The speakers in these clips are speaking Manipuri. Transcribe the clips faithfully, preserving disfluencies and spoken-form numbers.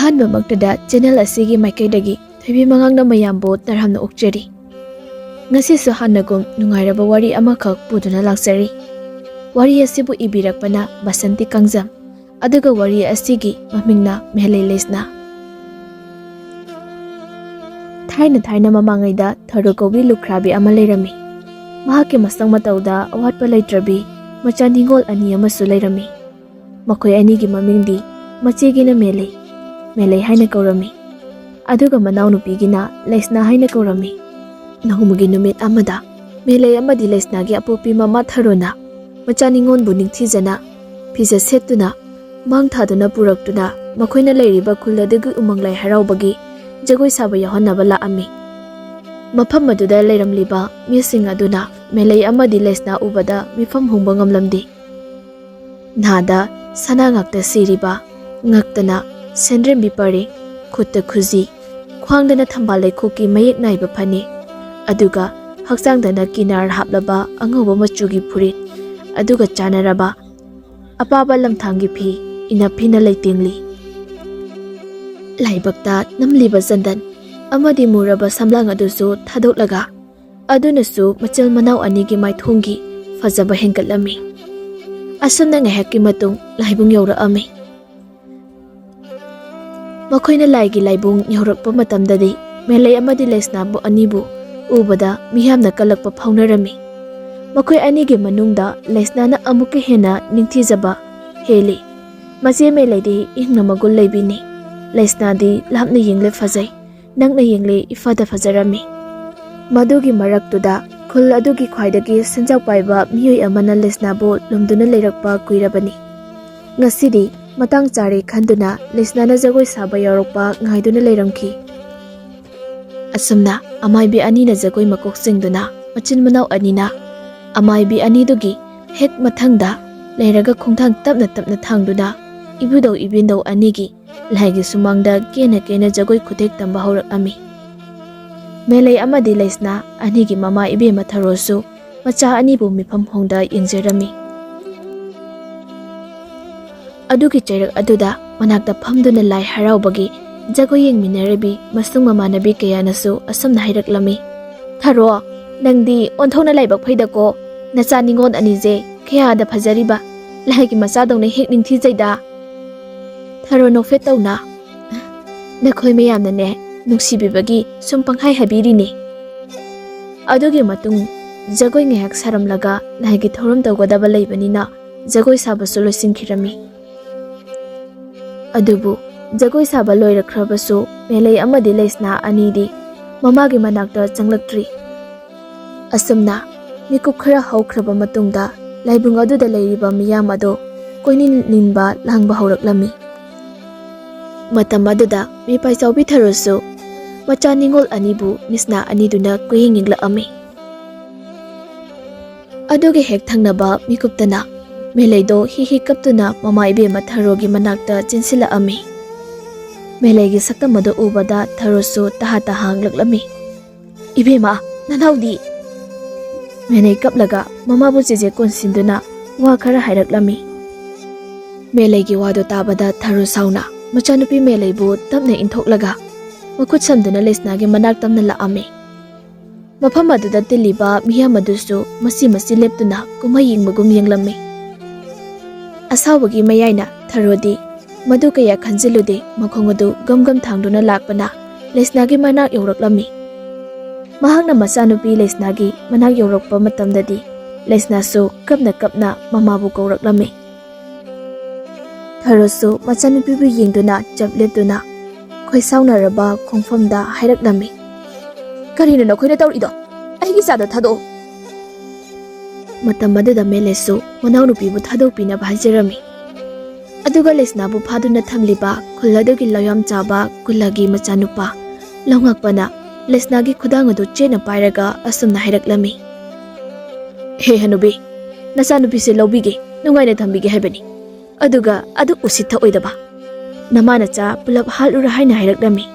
ꯑꯍꯥꯟꯕꯃꯛꯇꯗ ꯆꯦꯅꯦꯜ ꯑꯁꯤꯒꯤ ꯃꯥꯏꯀꯩꯗꯒꯤ ꯊꯣꯏꯕꯤ ꯃꯉꯥꯡꯅ ꯃꯌꯥꯝꯕꯨ ꯇꯔꯥꯝꯅ ꯑꯣꯛꯆꯔꯤ꯫ ꯉꯁꯤꯁꯨ ꯍꯥꯟꯅꯒꯨꯝ ꯅꯨꯡꯉꯥꯏꯔꯕ ꯋꯥꯔꯤ ꯑꯃꯈꯛ ꯄꯨꯗꯨꯅ ꯂꯥꯛꯆꯔꯤ꯫ ꯋꯥꯔꯤ ꯑꯁꯤꯕꯨ ꯏꯕꯤꯔꯛꯄꯅ ꯕꯁꯟꯇꯤ ꯀꯥꯡꯖꯝ, ꯑꯗꯨꯒ ꯋꯥꯔꯤ ꯑꯁꯤꯒꯤ ꯃꯃꯤꯡꯅ ꯃꯦꯂꯩ ꯂꯩꯁꯅꯥ꯫ ꯊꯥꯏꯅ ꯊꯥꯏꯅ ꯃꯃꯥꯡꯉꯩꯗ ꯊꯔꯨ ꯀꯧꯕꯤ ꯂꯨꯈ꯭ꯔꯥꯕꯤ ꯑꯃ ꯂꯩꯔꯝꯃꯤ꯫ ꯃꯍꯥꯛꯀꯤ ꯃꯁꯛ ꯃꯇꯧꯗ ꯑꯋꯥꯠꯄ ꯂꯩꯇ꯭ꯔꯕꯤ ꯃꯆꯥ ꯅꯤꯉꯣꯜ ꯑꯅꯤ ꯑꯃꯁꯨ ꯂꯩꯔꯝꯃꯤ꯫ ꯃꯈꯣꯏ ꯑꯅꯤꯒꯤ ꯃꯃꯤꯡꯗꯤ ꯃꯆꯦꯒꯤꯅ ꯃꯦꯂꯩ, ꯃꯦꯂꯩ ꯍꯥꯏꯅ ꯀꯧꯔꯝꯃꯤ꯫ ꯑꯗꯨꯒ ꯃꯅꯥꯎꯅꯨꯄꯤꯒꯤꯅ ꯂꯩꯁꯅꯥ ꯍꯥꯏꯅ ꯀꯧꯔꯝꯃꯤ꯫ ꯅꯣꯡꯃꯒꯤ ꯅꯨꯃꯤꯠ ꯑꯃꯗ ꯃꯦꯂꯩ ꯑꯃꯗꯤ ꯂꯩꯁꯅꯥꯒꯤ ꯑꯄꯣꯛꯄꯤ ꯃꯃꯥ ꯊꯔꯣꯅ ꯃꯆꯥ ꯅꯤꯉꯣꯟꯕꯨ ꯅꯤꯡꯊꯤꯖꯅ ꯐꯤꯖꯦꯠ ꯁꯦꯠꯇꯨꯅ, ꯃꯥꯡ ꯊꯥꯗꯨꯅ ꯄꯨꯔꯛꯇꯨꯅ ꯃꯈꯣꯏꯅ ꯂꯩꯔꯤꯕ ꯈꯨꯜ ꯑꯗꯨꯒꯤ ꯎꯃꯪ ꯂꯥꯏ ꯍꯔꯥꯎꯕꯒꯤ ꯖꯒꯣꯏ ꯁꯥꯕ ꯌꯥꯎꯍꯟꯅꯕ ꯂꯥꯛꯑꯝꯃꯤ꯫ ꯃꯐꯝ ꯑꯗꯨꯗ ꯂꯩꯔꯝꯂꯤꯕ ꯃꯤꯁꯤꯡ ꯑꯗꯨꯅ ꯃꯦꯂꯩ ꯑꯃꯗꯤ ꯂꯩꯁꯅꯥ ꯎꯕꯗ ꯃꯤꯐꯝ ꯍꯣꯡꯕ ꯉꯝꯂꯝꯗꯦ꯫ ꯅꯥꯗ ꯁꯅꯥ ꯉꯥꯛꯇ ꯁꯤꯔꯤꯕ, ꯉꯛꯇꯅ ꯁꯦꯟꯗ꯭ꯔꯦꯝꯕꯤ ꯄꯔꯦꯡ, ꯈꯨꯠꯇ ꯈꯨꯖꯤ, ꯈ꯭ꯋꯥꯡꯗꯅ ꯊꯝꯕꯥꯜ ꯂꯩꯈꯣꯛꯀꯤ ꯃꯌꯦꯛ ꯅꯥꯏꯕ ꯐꯅꯦꯛ, ꯑꯗꯨꯒ ꯍꯛꯆꯥꯡꯗꯅ ꯀꯤꯅꯥꯔ ꯍꯥꯞꯂꯕ ꯑꯉꯧꯕ ꯃꯆꯨꯒꯤ ꯐꯨꯔꯤꯠ, ꯑꯗꯨꯒ ꯆꯥꯟꯅꯔꯕ ꯑꯄꯥꯕ ꯂꯝꯊꯥꯡꯒꯤ ꯐꯤ ꯏꯅꯞ ꯐꯤꯅ ꯂꯩꯇꯦꯡꯂꯤ꯫ ꯂꯥꯏꯕꯛꯇ ꯅꯝꯂꯤꯕ ꯆꯟꯗꯟ ꯑꯃꯗꯤ ꯃꯨꯔꯕ ꯁꯝꯂꯥꯡ ꯑꯗꯨꯁꯨ ꯊꯥꯗꯣꯛꯂꯒ, ꯑꯗꯨꯅꯁꯨ ꯃꯆꯤꯜ ꯃꯅꯥꯎ ꯑꯅꯤꯒꯤ ꯃꯥꯏꯊꯣꯡꯒꯤ ꯐꯖꯕ ꯍꯦꯟꯒꯠꯂꯝꯃꯤ꯫ ꯑꯁꯨꯝꯅ ꯉꯥꯏꯍꯥꯛꯀꯤ ꯃꯇꯨꯡ ꯂꯥꯏꯕꯨꯡ ꯌꯧꯔꯛꯑꯝꯃꯤ꯫ ꯃꯈꯣꯏꯅ ꯂꯥꯏꯒꯤ ꯂꯥꯏꯕꯨꯡ ꯌꯧꯔꯛꯄ ꯃꯇꯝꯗꯗꯤ ꯃꯦꯂꯩ ꯑꯃꯗꯤ ꯂꯩꯁꯅꯥꯕꯨ ꯑꯅꯤꯕꯨ ꯎꯕꯗ ꯃꯤꯌꯥꯝꯅ ꯀꯜꯂꯛꯄ ꯐꯥꯎꯅꯔꯝꯃꯤ꯫ ꯃꯈꯣꯏ ꯑꯅꯤꯒꯤ ꯃꯅꯨꯡꯗ ꯂꯩꯁꯅꯥꯅ ꯑꯃꯨꯛꯀ ꯍꯦꯟꯅ ꯅꯤꯡꯊꯤꯖꯕ ꯍꯦꯜꯂꯤ꯫ ꯃꯆꯦ ꯃꯦꯂꯩꯗꯤ ꯏꯪꯅ ꯃꯒꯨꯟ ꯂꯩꯕꯤꯅꯤ꯫ ꯂꯩꯁꯅꯥꯗꯤ ꯂꯥꯞꯅ ꯌꯦꯡꯂꯦ ꯐꯖꯩ, ꯅꯛꯅ ꯌꯦꯡꯂꯦ ꯏꯐꯗ ꯐꯖꯔꯝꯃꯤ꯫ ꯃꯗꯨꯒꯤ ꯃꯔꯛꯇꯨꯗ ꯈꯨꯜ ꯑꯗꯨꯒꯤ ꯈ꯭ꯋꯥꯏꯗꯒꯤ ꯁꯦꯟꯖꯥꯎ ꯄꯥꯏꯕ ꯃꯤꯑꯣꯏ ꯑꯃꯅ ꯂꯩꯁꯅꯥꯕꯨ ꯂꯨꯝꯗꯨꯅ ꯂꯩꯔꯛꯄ ꯀꯨꯏꯔꯕꯅꯤ꯫ ꯉꯁꯤꯗꯤ ꯃꯇꯥꯡ ꯆꯥꯔꯦ ꯈꯟꯗꯨꯅ ꯂꯩꯁꯅꯥꯅ ꯖꯒꯣꯏ ꯁꯥꯕ ꯌꯥꯎꯔꯛꯄ ꯉꯥꯏꯗꯨꯅ ꯂꯩꯔꯝꯈꯤ꯫ ꯑꯁꯨꯝꯅ ꯑꯃꯥꯏꯕꯤ ꯑꯅꯤꯅ ꯖꯒꯣꯏ ꯃꯀꯣꯛ ꯆꯤꯡꯗꯨꯅ ꯃꯆꯤꯟ ꯃꯅꯥꯎ ꯑꯅꯤꯅ ꯑꯃꯥꯏꯕꯤ ꯑꯅꯤꯗꯨꯒꯤ ꯍꯦꯛ ꯃꯊꯪꯗ ꯂꯩꯔꯒ ꯈꯣꯡꯊꯥꯡ ꯇꯞꯅ ꯇꯞꯅ ꯊꯥꯡꯗꯨꯅ ꯏꯕꯨꯙꯧ ꯏꯕꯦꯟꯗꯧ ꯑꯅꯤꯒꯤ ꯂꯥꯏꯒꯤ ꯁꯨꯃꯥꯡꯗ ꯀꯦꯅ ꯀꯦꯅ ꯖꯒꯣꯏ ꯈꯨꯊꯦꯛ ꯇꯝꯕ ꯍꯧꯔꯛꯑꯝꯃꯤ꯫ ꯃꯦꯂꯩ ꯑꯃꯗꯤ ꯂꯩꯁꯅꯥ ꯑꯅꯤꯒꯤ ꯃꯃꯥ ꯏꯕꯦꯝꯃ ꯊꯔꯣꯁꯨ ꯃꯆꯥ ꯑꯅꯤꯕꯨ ꯃꯤꯐꯝ ꯍꯣꯡꯗ ꯌꯦꯡꯖꯔꯝꯃꯤ꯫ ꯑꯗꯨꯒꯤ ꯆꯩꯔꯛ ꯑꯗꯨꯗ ꯃꯅꯥꯛꯇ ꯐꯝꯗꯨꯅ ꯂꯥꯏ ꯍꯔꯥꯎꯕꯒꯤ ꯖꯒꯣꯏ ꯌꯦꯡꯃꯤꯟꯅꯔꯤꯕꯤ ꯃꯁꯨꯡ ꯃꯃꯥꯟꯅꯕꯤ ꯀꯌꯥꯅꯁꯨ ꯑꯁꯨꯝꯅ ꯍꯥꯏꯔꯛꯂꯝꯃꯤ, "ꯊꯔꯣ, ꯅꯪꯗꯤ ꯑꯣꯟꯊꯣꯛꯅ ꯂꯥꯏꯕꯛ ꯐꯩꯗꯀꯣ, ꯅꯆꯥ ꯅꯤꯉꯣꯜ ꯑꯅꯤꯁꯦ ꯀꯌꯥꯗ ꯐꯖꯔꯤꯕ, ꯂꯥꯏꯒꯤ ꯃꯆꯥꯗꯧꯅ ꯍꯦꯛ ꯅꯤꯡꯊꯤꯖꯩꯗ꯫" ꯊꯔꯣ ꯅꯣꯛꯐꯦꯠ ꯇꯧꯅ, "ꯅꯈꯣꯏ ꯃꯌꯥꯝꯅꯅꯦ ꯅꯨꯡꯁꯤꯕꯤꯕꯒꯤ ꯁꯨꯝ ꯄꯪꯍꯥꯏ ꯍꯥꯏꯕꯤꯔꯤꯅꯤ꯫" ꯑꯗꯨꯒꯤ ꯃꯇꯨꯡ ꯖꯒꯣꯏ ꯉꯥꯏꯍꯥꯛ ꯁꯥꯔꯝꯂꯒ ꯂꯥꯏꯒꯤ ꯊꯧꯔꯝ ꯇꯧꯒꯗꯕ ꯂꯩꯕꯅꯤꯅ ꯖꯒꯣꯏ ꯁꯥꯕꯁꯨ ꯂꯣꯏꯁꯤꯟꯈꯤꯔꯝꯃꯤ꯫ ꯑꯗꯨꯕꯨ ꯖꯒꯣꯏ ꯁꯥꯕ ꯂꯣꯏꯔꯛꯈ꯭ꯔꯕꯁꯨ ꯃꯦꯂꯩ ꯑꯃꯗꯤ ꯂꯩꯁꯅꯥ ꯑꯅꯤꯗꯤ ꯃꯃꯥꯒꯤ ꯃꯅꯥꯛꯇ ꯆꯪꯂꯛꯇ꯭ꯔꯤ꯫ ꯑꯁꯨꯝꯅ ꯃꯤꯀꯨꯞ ꯈꯔ ꯍꯧꯈ꯭ꯔꯕ ꯃꯇꯨꯡꯗ ꯂꯥꯏꯕꯨꯡ ꯑꯗꯨꯗ ꯂꯩꯔꯤꯕ ꯃꯤꯌꯥꯝ ꯑꯗꯨ ꯀꯣꯏꯅꯤꯟ ꯅꯤꯟꯕ ꯂꯥꯡꯕ ꯍꯧꯔꯛꯂꯝꯃꯤ꯫ ꯃꯇꯝ ꯑꯗꯨꯗ ꯃꯤꯄꯥꯏꯆꯥꯎꯕꯤ ꯊꯔꯣꯁꯨ ꯃꯆꯥ ꯅꯤꯉꯣꯜ ꯑꯅꯤꯕꯨ ꯃꯤꯁꯅꯥ ꯑꯅꯤꯗꯨꯅ ꯀꯨꯌꯦꯡ ꯌꯦꯡꯂꯛꯑꯝꯃꯤ꯫ ꯑꯗꯨꯒꯤ ꯍꯦꯛ ꯊꯪꯅꯕ ꯃꯤꯀꯨꯞꯇꯅ ꯃꯦꯂꯩꯗꯣ ꯍꯤ ꯍꯤ ꯀꯞꯇꯨꯅ ꯃꯃꯥ ꯏꯕꯦꯝꯃ ꯊꯔꯣꯒꯤ ꯃꯅꯥꯛꯇ ꯆꯦꯟꯁꯤꯜꯂꯛꯑꯝꯃꯤ꯫ ꯃꯦꯂꯩꯒꯤ ꯁꯛꯇꯝ ꯑꯗꯨ ꯎꯕꯗ ꯊꯔꯣꯁꯨ ꯇꯍꯥ ꯇꯍꯥ ꯍꯪꯂꯛꯂꯝꯃꯤ, "ꯏꯕꯦꯝꯃ, ꯅꯅꯥꯎꯗꯤ?" ꯃꯦꯂꯩ ꯀꯞꯂꯒ ꯃꯃꯥꯕꯨ ꯆꯦꯖꯦ ꯀꯣꯟꯁꯤꯟꯗꯨꯅ ꯋꯥ ꯈꯔ ꯍꯥꯏꯔꯛꯂꯝꯃꯤ꯫ ꯃꯦꯂꯩꯒꯤ ꯋꯥꯗꯨ ꯇꯥꯕꯗ ꯊꯔꯣ ꯁꯥꯎꯅ ꯃꯆꯥꯅꯨꯄꯤ ꯃꯦꯂꯩꯕꯨ ꯇꯞꯅ ꯏꯟꯊꯣꯛꯂꯒ ꯃꯈꯨꯠ ꯁꯝꯗꯨꯅ ꯂꯩꯁꯅꯥꯒꯤ ꯃꯅꯥꯛ ꯇꯝꯅ ꯂꯥꯛꯑꯝꯃꯤ꯫ ꯃꯐꯝ ꯑꯗꯨꯗ ꯇꯤꯜꯂꯤꯕ ꯃꯤꯌꯥꯝ ꯑꯗꯨꯁꯨ ꯃꯆꯤ ꯃꯆꯤ ꯂꯦꯞꯇꯨꯅ ꯀꯨꯝꯍꯩ ꯌꯦꯡꯕꯒꯨꯝ ꯌꯦꯡꯂꯝꯃꯤ꯫ ꯑꯁꯥꯎꯕꯒꯤ ꯃꯌꯥꯏꯅ ꯊꯔꯣꯗꯤ ꯃꯗꯨ ꯀꯌꯥ ꯈꯟꯖꯤꯜꯂꯨꯗꯦ, ꯃꯈꯣꯡ ꯑꯗꯨ ꯒꯝ ꯒꯝ ꯊꯥꯡꯗꯨꯅ ꯂꯥꯛꯄꯅ ꯂꯩꯁꯅꯥꯒꯤ ꯃꯅꯥꯛ ꯌꯧꯔꯛꯂꯝꯃꯤ꯫ ꯃꯍꯥꯛꯅ ꯃꯆꯥꯅꯨꯄꯤ ꯂꯩꯁꯅꯥꯒꯤ ꯃꯅꯥꯛ ꯌꯧꯔꯛꯄ ꯃꯇꯝꯗꯗꯤ ꯂꯩꯁꯅꯥꯁꯨ ꯀꯞꯅ ꯀꯞꯅ ꯃꯃꯥꯕꯨ ꯀꯧꯔꯛꯂꯝꯃꯤ꯫ ꯊꯔꯣꯁꯨ ꯃꯆꯥꯅꯨꯄꯤꯕꯨ ꯌꯦꯡꯗꯨꯅ ꯆꯞ ꯂꯦꯞꯇꯨꯅ ꯈꯣꯏꯁꯥꯎꯅꯔꯕ ꯈꯣꯡꯐꯝꯗ ꯍꯥꯏꯔꯛꯂꯝꯃꯤ, "ꯀꯔꯤꯅꯣ ꯅꯈꯣꯏꯅ ꯇꯧꯔꯤꯗꯣ? ꯑꯩꯒꯤ ꯏꯆꯥꯗꯣ ꯊꯥꯗꯣꯛꯑꯣ!" ꯃꯇꯝ ꯑꯗꯨꯗ ꯃꯦꯂꯩꯁꯨ ꯃꯅꯥꯎꯅꯨꯄꯤꯕꯨ ꯊꯥꯗꯣꯛꯄꯤꯅꯕ ꯍꯥꯏꯖꯔꯝꯃꯤ꯫ ꯑꯗꯨꯒ ꯂꯩꯁꯅꯥꯕꯨ ꯐꯥꯗꯨꯅ ꯊꯝꯂꯤꯕ ꯈꯨꯜ ꯑꯗꯨꯒꯤ ꯂꯧꯌꯥꯝ ꯆꯥꯕ ꯀꯨꯂꯒꯤ ꯃꯆꯥꯅꯨꯄꯥ ꯂꯧꯉꯥꯛꯄꯅ ꯂꯩꯁꯅꯥꯒꯤ ꯈꯨꯗꯥꯡ ꯑꯗꯨ ꯆꯦꯠꯅ ꯄꯥꯏꯔꯒ ꯑꯁꯨꯝꯅ ꯍꯥꯏꯔꯛꯂꯝꯃꯤ, "ꯍꯦ ꯍꯅꯨꯕꯤ, ꯅꯆꯥꯅꯨꯄꯤꯁꯦ ꯂꯧꯕꯤꯒꯦ, ꯅꯨꯡꯉꯥꯏꯅ ꯊꯝꯕꯤꯒꯦ ꯍꯥꯏꯕꯅꯤ꯫ ꯑꯗꯨꯒ ꯑꯗꯨ ꯎꯁꯤꯠ ꯊꯛꯑꯣꯏꯗꯕ ꯅꯃꯥ ꯅꯆꯥ ꯄꯨꯂꯞ ꯍꯥꯠꯂꯨꯔꯥ" ꯍꯥꯏꯅ ꯍꯥꯏꯔꯛꯂꯝꯃꯤ꯫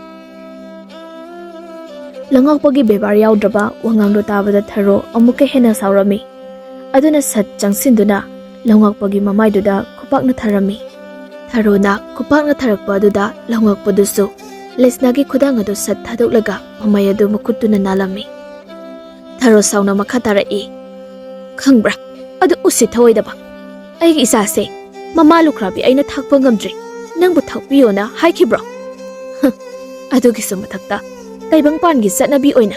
ꯂꯧꯉꯥꯛꯄꯒꯤ ꯕꯦꯕꯥꯔ ꯌꯥꯎꯗ꯭ꯔꯕ ꯋꯥꯉꯥꯡꯗꯣ ꯇꯥꯕꯗ ꯊꯔꯣ ꯑꯃꯨꯛꯀ ꯍꯦꯟꯅ ꯁꯥꯎꯔꯝꯃꯤ꯫ ꯑꯗꯨꯅ ꯁꯠ ꯆꯪꯁꯤꯟꯗꯨꯅ ꯂꯧꯉꯥꯛꯄꯒꯤ ꯃꯃꯥꯏꯗꯨꯗ ꯈꯨꯄꯥꯛꯅ ꯊꯥꯔꯝꯃꯤ꯫ ꯊꯔꯣꯅ ꯈꯨꯄꯥꯛꯅ ꯊꯥꯔꯛꯄ ꯑꯗꯨꯗ ꯂꯧꯉꯥꯛꯄꯗꯨꯁꯨ ꯂꯩꯁꯅꯥꯒꯤ ꯈꯨꯗꯥꯡ ꯑꯗꯨ ꯁꯠ ꯊꯥꯗꯣꯛꯂꯒ ꯃꯃꯩ ꯑꯗꯨ ꯃꯈꯨꯠꯇꯨꯅ ꯅꯥꯜꯂꯝꯃꯤ꯫ ꯊꯔꯣ ꯁꯥꯎꯅ ꯃꯈꯥ ꯇꯥꯔꯛꯏ, "ꯈꯪꯕ꯭ꯔꯥ, ꯑꯗꯨ ꯎꯁꯤꯠ ꯊꯑꯣꯏꯗꯕ꯫ ꯑꯩꯒꯤ ꯏꯆꯥꯁꯦ ꯃꯃꯥ ꯂꯨꯈ꯭ꯔꯥꯕꯤ ꯑꯩꯅ ꯊꯥꯛꯄ ꯉꯝꯗ꯭ꯔꯦ, ꯅꯪꯕꯨ ꯊꯥꯛꯄꯤꯌꯣꯅ ꯍꯥꯏꯈꯤꯕ꯭ꯔꯣ? ꯍ, ꯑꯗꯨꯒꯤꯁꯨ ꯃꯊꯛꯇ ꯇꯥꯏꯕꯪꯄꯥꯟꯒꯤ ꯆꯠꯅꯕꯤ ꯑꯣꯏꯅ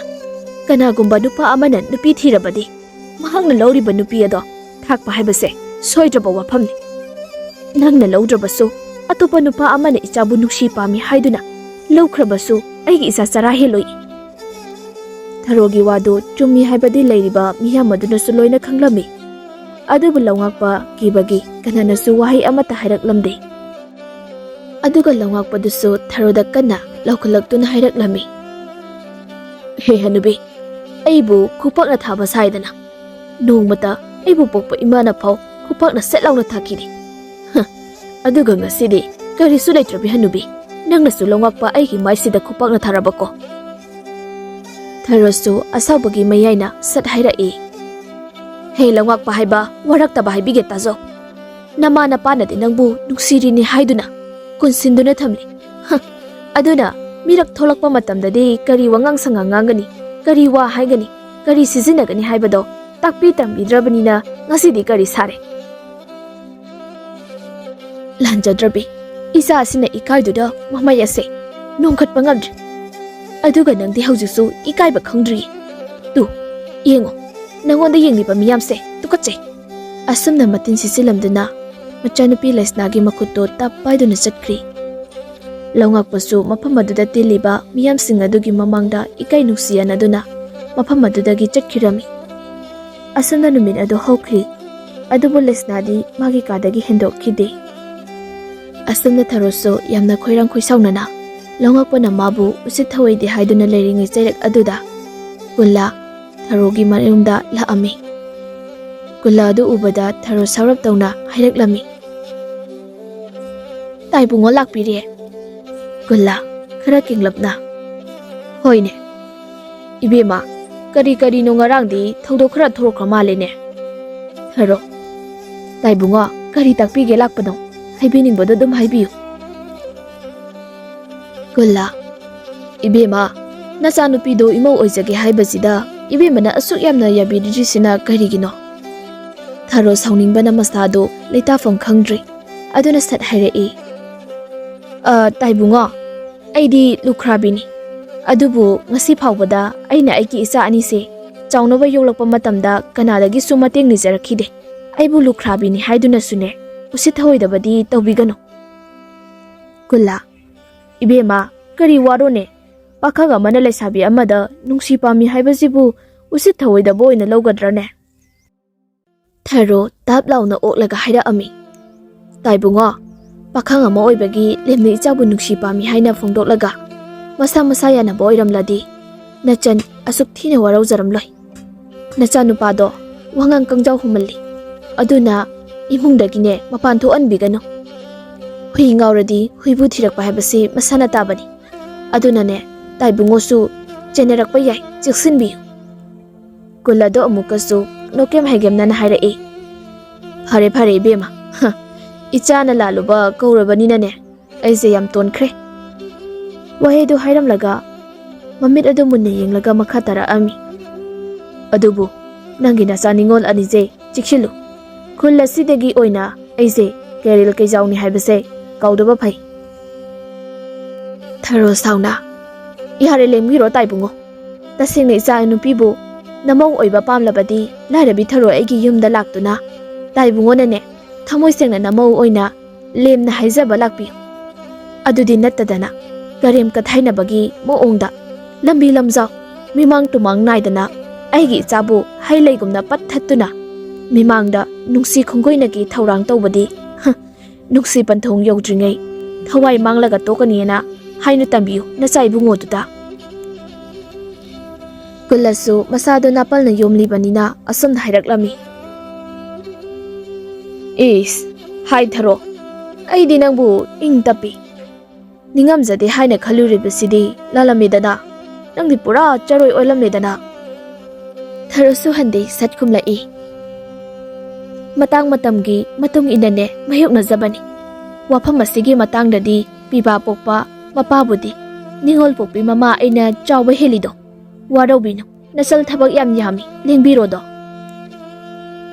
ꯀꯅꯥꯒꯨꯝꯕ ꯅꯨꯄꯥ ꯑꯃꯅ ꯅꯨꯄꯤ ꯊꯤꯔꯕꯗꯤ ꯃꯍꯥꯛꯅ ꯂꯧꯔꯤꯕ ꯅꯨꯄꯤ ꯑꯗꯣ ꯊꯥꯛꯄ ꯍꯥꯏꯕꯁꯦ ꯁꯣꯏꯗ꯭ꯔꯕ ꯋꯥꯐꯝꯅꯤ꯫ ꯅꯪꯅ ꯂꯧꯗ꯭ꯔꯕꯁꯨ ꯑꯇꯣꯞꯄ ꯅꯨꯄꯥ ꯑꯃꯅ ꯏꯆꯥꯕꯨ ꯅꯨꯡꯁꯤ ꯄꯥꯝꯃꯤ ꯍꯥꯏꯗꯨꯅ ꯂꯧꯈ꯭ꯔꯕꯁꯨ ꯑꯩꯒꯤ ꯏꯆꯥ ꯆꯔꯥ ꯍꯦꯜꯂꯣꯏ꯫" ꯊꯔꯣꯒꯤ ꯋꯥꯗꯨ ꯆꯨꯝꯃꯤ ꯍꯥꯏꯕꯗꯤ ꯂꯩꯔꯤꯕ ꯃꯤꯌꯥꯝ ꯑꯗꯨꯅꯁꯨ ꯂꯣꯏꯅ ꯈꯪꯂꯝꯃꯤ꯫ ꯑꯗꯨꯕꯨ ꯂꯧꯉꯥꯛꯄ ꯀꯤꯕꯒꯤ ꯀꯅꯥꯅꯁꯨ ꯋꯥꯍꯩ ꯑꯃꯠꯇ ꯍꯥꯏꯔꯛꯂꯝꯗꯦ꯫ ꯑꯗꯨꯒ ꯂꯧꯉꯥꯛꯄꯗꯨꯁꯨ ꯊꯔꯣꯗ ꯀꯟꯅ ꯂꯥꯎꯈꯠꯂꯛꯇꯨꯅ ꯍꯥꯏꯔꯛꯂꯝꯃꯤ, "ꯍꯦ ꯍꯅꯨꯕꯤ, ꯑꯩꯕꯨ ꯈꯨꯄꯥꯛꯅ ꯊꯥꯕ ꯁꯥꯏꯗꯅ, ꯅꯣꯡꯃꯇ ꯑꯩꯕꯨ ꯄꯣꯛꯄ ꯏꯃꯥꯅ ꯐꯥꯎ ꯈꯨꯄꯥꯛꯅ ꯁꯦꯠ ꯂꯥꯎꯅ ꯊꯥꯈꯤꯗꯦ꯫ ꯍ, ꯑꯗꯨꯒ ꯉꯁꯤꯗꯤ ꯀꯔꯤꯁꯨ ꯂꯩꯇ꯭ꯔꯕꯤ ꯍꯅꯨꯕꯤ, ꯅꯪꯅꯁꯨ ꯂꯧꯉꯥꯛꯄ ꯑꯩꯒꯤ ꯃꯥꯏꯁꯤꯗ ꯈꯨꯄꯥꯛꯅ ꯊꯥꯔꯕꯀꯣ?" ꯊꯔꯣꯁꯨ ꯑꯁꯥꯎꯕꯒꯤ ꯃꯌꯥꯏꯅ ꯁꯠ ꯍꯥꯏꯔꯛꯏ, "ꯍꯦ ꯂꯧꯉꯥꯛꯄ ꯍꯥꯏꯕ, ꯋꯥꯔꯛꯇꯕ ꯍꯥꯏꯕꯤꯒꯦ ꯇꯥꯖꯧ꯫ ꯅꯃꯥ ꯅꯄꯥꯅꯗꯤ ꯅꯪꯕꯨ ꯅꯨꯡꯁꯤꯔꯤꯅꯤ ꯍꯥꯏꯗꯨꯅ ꯀꯣꯟꯁꯤꯟꯗꯨꯅ ꯊꯝꯂꯤ꯫ ꯍ, ꯑꯗꯨꯅ ꯃꯤꯔꯛ ꯊꯣꯛꯂꯛꯄ ꯃꯇꯝꯗꯗꯤ ꯀꯔꯤ ꯋꯥꯉꯥꯡ ꯁꯉꯥꯡ ꯉꯥꯡꯒꯅꯤ, ꯀꯔꯤ ꯋꯥ ꯍꯥꯏꯒꯅꯤ, ꯀꯔꯤ ꯁꯤꯖꯤꯟꯅꯒꯅꯤ ꯍꯥꯏꯕꯗꯣ ꯇꯥꯛꯄꯤ ꯇꯝꯕꯤꯗ꯭ꯔꯕꯅꯤꯅ ꯉꯁꯤꯗꯤ ꯀꯔꯤ ꯁꯥꯔꯦ?" "ꯂꯥꯟꯖꯗ꯭ꯔꯕꯤ, ꯏꯆꯥ ꯑꯁꯤꯅ ꯏꯀꯥꯏꯗꯨꯗ ꯃꯃꯩ ꯑꯁꯦ ꯅꯣꯝꯈꯠꯄ ꯉꯝꯗ꯭ꯔꯦ꯫ ꯑꯗꯨꯒ ꯅꯪꯗꯤ ꯍꯧꯖꯤꯛꯁꯨ ꯏꯀꯥꯏꯕ ꯈꯪꯗ꯭ꯔꯤ꯫ ꯇꯨ, ꯌꯦꯡꯉꯣ, ꯅꯪꯉꯣꯟꯗ ꯌꯦꯡꯂꯤꯕ ꯃꯤꯌꯥꯝꯁꯦ ꯇꯨꯀꯠꯆꯩ꯫" ꯑꯁꯨꯝꯅ ꯃꯇꯤꯟ ꯁꯤꯠꯆꯤꯜꯂꯝꯗꯨꯅ ꯃꯆꯥꯅꯨꯄꯤ ꯂꯩꯁꯅꯥꯒꯤ ꯃꯈꯨꯠꯇꯣ ꯇꯞ ꯄꯥꯏꯗꯨꯅ ꯆꯠꯈ꯭ꯔꯤ꯫ ꯂꯧꯉꯥꯛꯄꯁꯨ ꯃꯐꯝ ꯑꯗꯨꯗ ꯇꯤꯜꯂꯤꯕ ꯃꯤꯌꯥꯝꯁꯤꯡ ꯑꯗꯨꯒꯤ ꯃꯃꯥꯡꯗ ꯏꯀꯥꯏ ꯅꯨꯡꯁꯤ ꯌꯥꯅꯗꯨꯅ ꯃꯐꯝ ꯑꯗꯨꯗꯒꯤ ꯆꯠꯈꯤꯔꯝꯃꯤ꯫ ꯑꯁꯨꯝꯅ ꯅꯨꯃꯤꯠ ꯑꯗꯨ ꯍꯧꯈ꯭ꯔꯤ꯫ ꯑꯗꯨꯕꯨ ꯂꯩꯁꯅꯥꯗꯤ ꯃꯥꯒꯤ ꯀꯥꯗꯒꯤ ꯍꯦꯟꯗꯣꯛꯈꯤꯗꯦ꯫ ꯑꯁꯨꯝꯅ ꯊꯔꯣꯁꯨ ꯌꯥꯝꯅ ꯈꯣꯏꯔꯥꯡ ꯈꯣꯏꯁꯥꯎꯅꯅ ꯂꯧꯉꯥꯛꯄꯅ ꯃꯥꯕꯨ ꯎꯁꯤꯠ ꯊꯑꯣꯏꯗꯦ ꯍꯥꯏꯗꯨꯅ ꯂꯩꯔꯤꯉꯩ ꯆꯩꯔꯛ ꯑꯗꯨꯗ ꯀꯨꯜꯂꯥ ꯊꯔꯣꯒꯤ ꯃꯌꯨꯝꯗ ꯂꯥꯛꯑꯝꯃꯤ꯫ ꯀꯨꯜꯂꯥ ꯑꯗꯨ ꯎꯕꯗ ꯊꯔꯣ ꯁꯥꯎꯔꯞ ꯇꯧꯅ ꯍꯥꯏꯔꯛꯂꯝꯃꯤ, "ꯇꯥꯏꯕꯨꯡꯉꯣ ꯂꯥꯛꯄꯤꯔꯦ꯫" ꯀꯨꯜꯂꯥ ꯈꯔ ꯀꯦꯡꯂꯞꯅ, "ꯍꯣꯏꯅꯦ꯫ ꯏꯕꯦꯝꯃ, ꯀꯔꯤ ꯀꯔꯤꯅꯣ ꯉꯔꯥꯡꯗꯤ ꯊꯧꯗꯣꯛ ꯈꯔ ꯊꯣꯛꯈ꯭ꯔ ꯃꯥꯜꯂꯦꯅꯦ꯫" ꯊꯔꯣ, "ꯇꯥꯏꯕꯨꯡꯉꯣ, ꯀꯔꯤ ꯇꯥꯛꯄꯤꯒꯦ ꯂꯥꯛꯄꯅꯣ?" ꯍꯥꯏꯕꯤꯅꯤꯡꯕꯗꯣ ꯑꯗꯨꯝ ꯍꯥꯏꯕꯤꯌꯨ꯫ ꯀꯨꯜꯂꯥ, ꯏꯕꯦꯝꯃ, ꯅꯆꯥꯅꯨꯄꯤꯗꯣ ꯏꯃꯧ ꯑꯣꯏꯖꯒꯦ ꯍꯥꯏꯕꯁꯤꯗ ꯏꯕꯦꯝꯃꯅ ꯑꯁꯨꯛ ꯌꯥꯝꯅ ꯌꯥꯕꯤꯔꯤꯁꯤꯅ ꯀꯔꯤꯒꯤꯅꯣ? ꯊꯔꯣ ꯁꯥꯎꯅꯤꯡꯕꯅ ꯃꯁꯥꯗꯣ ꯂꯩꯇꯥꯐꯝ ꯈꯪꯗ꯭ꯔꯦ꯫ ꯑꯗꯨꯅ ꯁꯠ ꯍꯥꯏꯔꯛꯏ, "ꯑ, ꯇꯥꯏꯕꯨꯡꯉꯣ, ꯑꯩꯗꯤ ꯂꯨꯈ꯭ꯔꯥꯕꯤꯅꯤ꯫ ꯑꯗꯨꯕꯨ ꯉꯁꯤ ꯐꯥꯎꯕꯗ ꯑꯩꯅ ꯑꯩꯒꯤ ꯏꯆꯥ ꯑꯅꯤꯁꯦ ꯆꯥꯎꯅꯕ ꯌꯣꯛꯂꯛꯄ ꯃꯇꯝꯗ ꯀꯅꯥꯗꯒꯤꯁꯨ ꯃꯇꯦꯡ ꯅꯤꯖꯔꯛꯈꯤꯗꯦ꯫ ꯑꯩꯕꯨ ꯂꯨꯈ꯭ꯔꯥꯕꯤꯅꯤ ꯍꯥꯏꯗꯨꯅꯁꯨꯅꯦ, ꯎꯁꯤꯠ ꯊꯑꯣꯏꯗꯕꯗꯤ ꯇꯧꯕꯤꯒꯅꯨ꯫" ꯀꯨꯜꯂꯥ, ꯏꯕꯦꯝꯃ, ꯀꯔꯤ ꯋꯥꯔꯣꯅꯦ? ꯄꯥꯈꯪ ꯑꯃꯅ ꯂꯩꯁꯥꯕꯤ ꯑꯃꯗ ꯅꯨꯡꯁꯤ ꯄꯥꯝꯃꯤ ꯍꯥꯏꯕꯁꯤꯕꯨ ꯎꯁꯤꯠ ꯊꯑꯣꯏꯗꯕ ꯑꯣꯏꯅ ꯂꯧꯒꯗ꯭ꯔꯅꯦ? ꯊꯔꯣ ꯇꯞ ꯂꯥꯎꯅ ꯑꯣꯛꯂꯒ ꯍꯥꯏꯔꯛꯑꯝꯃꯤ, "ꯇꯥꯏꯕꯨꯡꯉꯣ, ꯄꯥꯈꯪ ꯑꯃ ꯑꯣꯏꯕꯒꯤ ꯂꯦꯝꯅ ꯏꯆꯥꯕꯨ ꯅꯨꯡꯁꯤ ꯄꯥꯝꯃꯤ ꯍꯥꯏꯅ ꯐꯣꯡꯗꯣꯛꯂꯒ ꯃꯁꯥ ꯃꯁꯥ ꯌꯥꯅꯕ ꯑꯣꯏꯔꯝꯂꯗꯤ ꯅꯆꯟ ꯑꯁꯨꯛ ꯊꯤꯅ ꯋꯥꯔꯧꯖꯔꯝꯂꯣꯏ꯫ ꯅꯆꯥꯅꯨꯄꯥꯗꯣ ꯋꯥꯉꯥꯡ ꯀꯪꯖꯥꯎ ꯍꯨꯃꯜꯂꯤ꯫ ꯑꯗꯨꯅ ꯏꯃꯨꯡꯗꯒꯤꯅꯦ ꯃꯄꯥꯟ ꯊꯣꯛꯍꯟꯕꯤꯒꯅꯨ꯫ ꯍꯨꯏ ꯉꯥꯎꯔꯗꯤ ꯍꯨꯏꯕꯨ ꯊꯤꯔꯛꯄ ꯍꯥꯏꯕꯁꯤ ꯃꯁꯥꯅ ꯇꯥꯕꯅꯤ꯫ ꯑꯗꯨꯅꯅꯦ, ꯇꯥꯏꯕꯨꯡꯉꯣꯁꯨ ꯆꯦꯟꯅꯔꯛꯄ ꯌꯥꯏ, ꯆꯦꯛꯁꯤꯟꯕꯤꯌꯨ꯫" ꯀꯨꯜꯂꯥꯗꯣ ꯑꯃꯨꯛꯀꯁꯨ ꯅꯣꯀꯦꯝ ꯍꯥꯏꯒꯦꯝꯅꯅ ꯍꯥꯏꯔꯛꯏ, "ꯐꯔꯦ, ꯐꯔꯦ, ꯏꯕꯦꯝꯃ꯫ ꯍ, ꯏꯆꯥꯅ ꯂꯥꯜꯂꯨꯕ ꯀꯧꯔꯕꯅꯤꯅꯅꯦ, ꯑꯩꯁꯦ ꯌꯥꯝ ꯇꯣꯟꯈ꯭ꯔꯦ꯫" ꯋꯥꯍꯩꯗꯨ ꯍꯥꯏꯔꯝꯂꯒ ꯃꯃꯤꯠ ꯑꯗꯨ ꯃꯨꯟꯅ ꯌꯦꯡꯂꯒ ꯃꯈꯥ ꯇꯥꯔꯛꯑꯝꯃꯤ, "ꯑꯗꯨꯕꯨ ꯅꯪꯒꯤ ꯅꯆꯥ ꯅꯤꯉꯣꯜ ꯑꯅꯤꯁꯦ ꯆꯦꯛꯁꯤꯜꯂꯨ꯫ ꯈꯨꯜ ꯑꯁꯤꯗꯒꯤ ꯑꯣꯏꯅ ꯑꯩꯁꯦ ꯀꯦꯔꯤꯜ ꯀꯩꯖꯥꯎꯅꯤ ꯍꯥꯏꯕꯁꯦ ꯀꯥꯎꯗꯕ ꯐꯩ꯫" ꯊꯔꯣ ꯁꯥꯎꯅ, "ꯌꯥꯔꯦ, ꯂꯦꯡꯕꯤꯔꯣ ꯇꯥꯏꯕꯨꯡꯉꯣ꯫ ꯇꯁꯦꯡꯅ ꯏꯆꯥ ꯅꯨꯄꯤꯕꯨ ꯅꯃꯧ ꯑꯣꯏꯕ ꯄꯥꯝꯂꯕꯗꯤ ꯂꯥꯏꯔꯕꯤ ꯊꯔꯣ ꯑꯩꯒꯤ ꯌꯨꯝꯗ ꯂꯥꯛꯇꯨꯅ ꯇꯥꯏꯕꯨꯡꯉꯣꯅꯅꯦ, ꯊꯃꯣꯏ ꯁꯦꯡꯅ ꯅꯃꯧ ꯑꯣꯏꯅ ꯂꯦꯝꯅ ꯍꯥꯏꯖꯕ ꯂꯥꯛꯄꯤꯌꯨ꯫ ꯑꯗꯨꯗꯤ ꯅꯠꯇꯗꯅ ꯀꯔꯦꯝ ꯀꯊꯥꯏꯅꯕꯒꯤ ꯃꯑꯣꯡꯗ ꯂꯝꯕꯤ ꯂꯝꯖꯥꯎ, ꯃꯤꯃꯥꯡ ꯇꯨꯃꯥꯡ ꯅꯥꯏꯗꯅ ꯑꯩꯒꯤ ꯏꯆꯥꯕꯨ ꯍꯩ ꯂꯩꯒꯨꯝꯅ ꯄꯠ ꯊꯠꯇꯨꯅ ꯃꯤꯃꯥꯡꯗ ꯅꯨꯡꯁꯤ ꯈꯣꯡꯒꯣꯏꯅꯒꯤ ꯊꯧꯔꯥꯡ ꯇꯧꯕꯗꯤ, ꯍ, ꯅꯨꯡꯁꯤ ꯄꯟꯊꯨꯡ ꯌꯧꯗ꯭ꯔꯤꯉꯩ ꯊꯋꯥꯏ ꯃꯥꯡꯂꯒ ꯇꯣꯛꯀꯅꯤꯅ ꯍꯥꯏꯅ ꯇꯝꯕꯤꯌꯨ ꯅꯆꯥ ꯏꯕꯨꯡꯉꯣꯗꯨꯗ꯫" ꯀꯨꯜꯂꯁꯨ ꯃꯁꯥꯗꯣ ꯅꯥꯄꯜꯅ ꯌꯣꯝꯂꯤꯕꯅꯤꯅ ꯑꯁꯨꯝꯅ ꯍꯥꯏꯔꯛꯂꯝꯃꯤ, "ꯏꯁ, ꯍꯥꯏ ꯊꯔꯣ, ꯑꯩꯗꯤ ꯅꯪꯕꯨ ꯏꯪ ꯇꯞꯄꯤ, ꯅꯤꯡꯉꯝꯖꯗꯦ ꯍꯥꯏꯅ ꯈꯜꯂꯨꯔꯤꯕꯁꯤꯗꯤ ꯂꯥꯜꯂꯝꯃꯦꯗꯅ꯫ ꯅꯪꯗꯤ ꯄꯨꯔꯥ ꯆꯔꯣꯏ ꯑꯣꯜꯂꯝꯃꯦꯗꯅ꯫" ꯊꯔꯣꯁꯨ ꯍꯟꯗꯦ ꯁꯠ ꯈꯨꯝꯂꯛꯏ, "ꯃꯇꯥꯡ ꯃꯇꯝꯒꯤ ꯃꯇꯨꯡ ꯏꯟꯅꯅꯦ ꯃꯥꯌꯣꯛꯅꯖꯕꯅꯤ꯫ ꯋꯥꯐꯝ ꯑꯁꯤꯒꯤ ꯃꯇꯥꯡꯗꯗꯤ ꯄꯤꯕꯥ ꯄꯣꯛꯄ ꯃꯄꯥꯕꯨꯗꯤ ꯅꯤꯡꯉꯣꯜ ꯄꯣꯛꯄꯤ ꯃꯃꯥ ꯑꯩꯅ ꯆꯥꯎꯕ ꯍꯦꯜꯂꯤꯗꯣ꯫ ꯋꯥꯔꯧꯕꯤꯅꯨ, ꯅꯆꯜ ꯊꯕꯛ ꯌꯥꯝ ꯌꯥꯝꯃꯤ, ꯂꯦꯡꯕꯤꯔꯣꯗꯣ꯫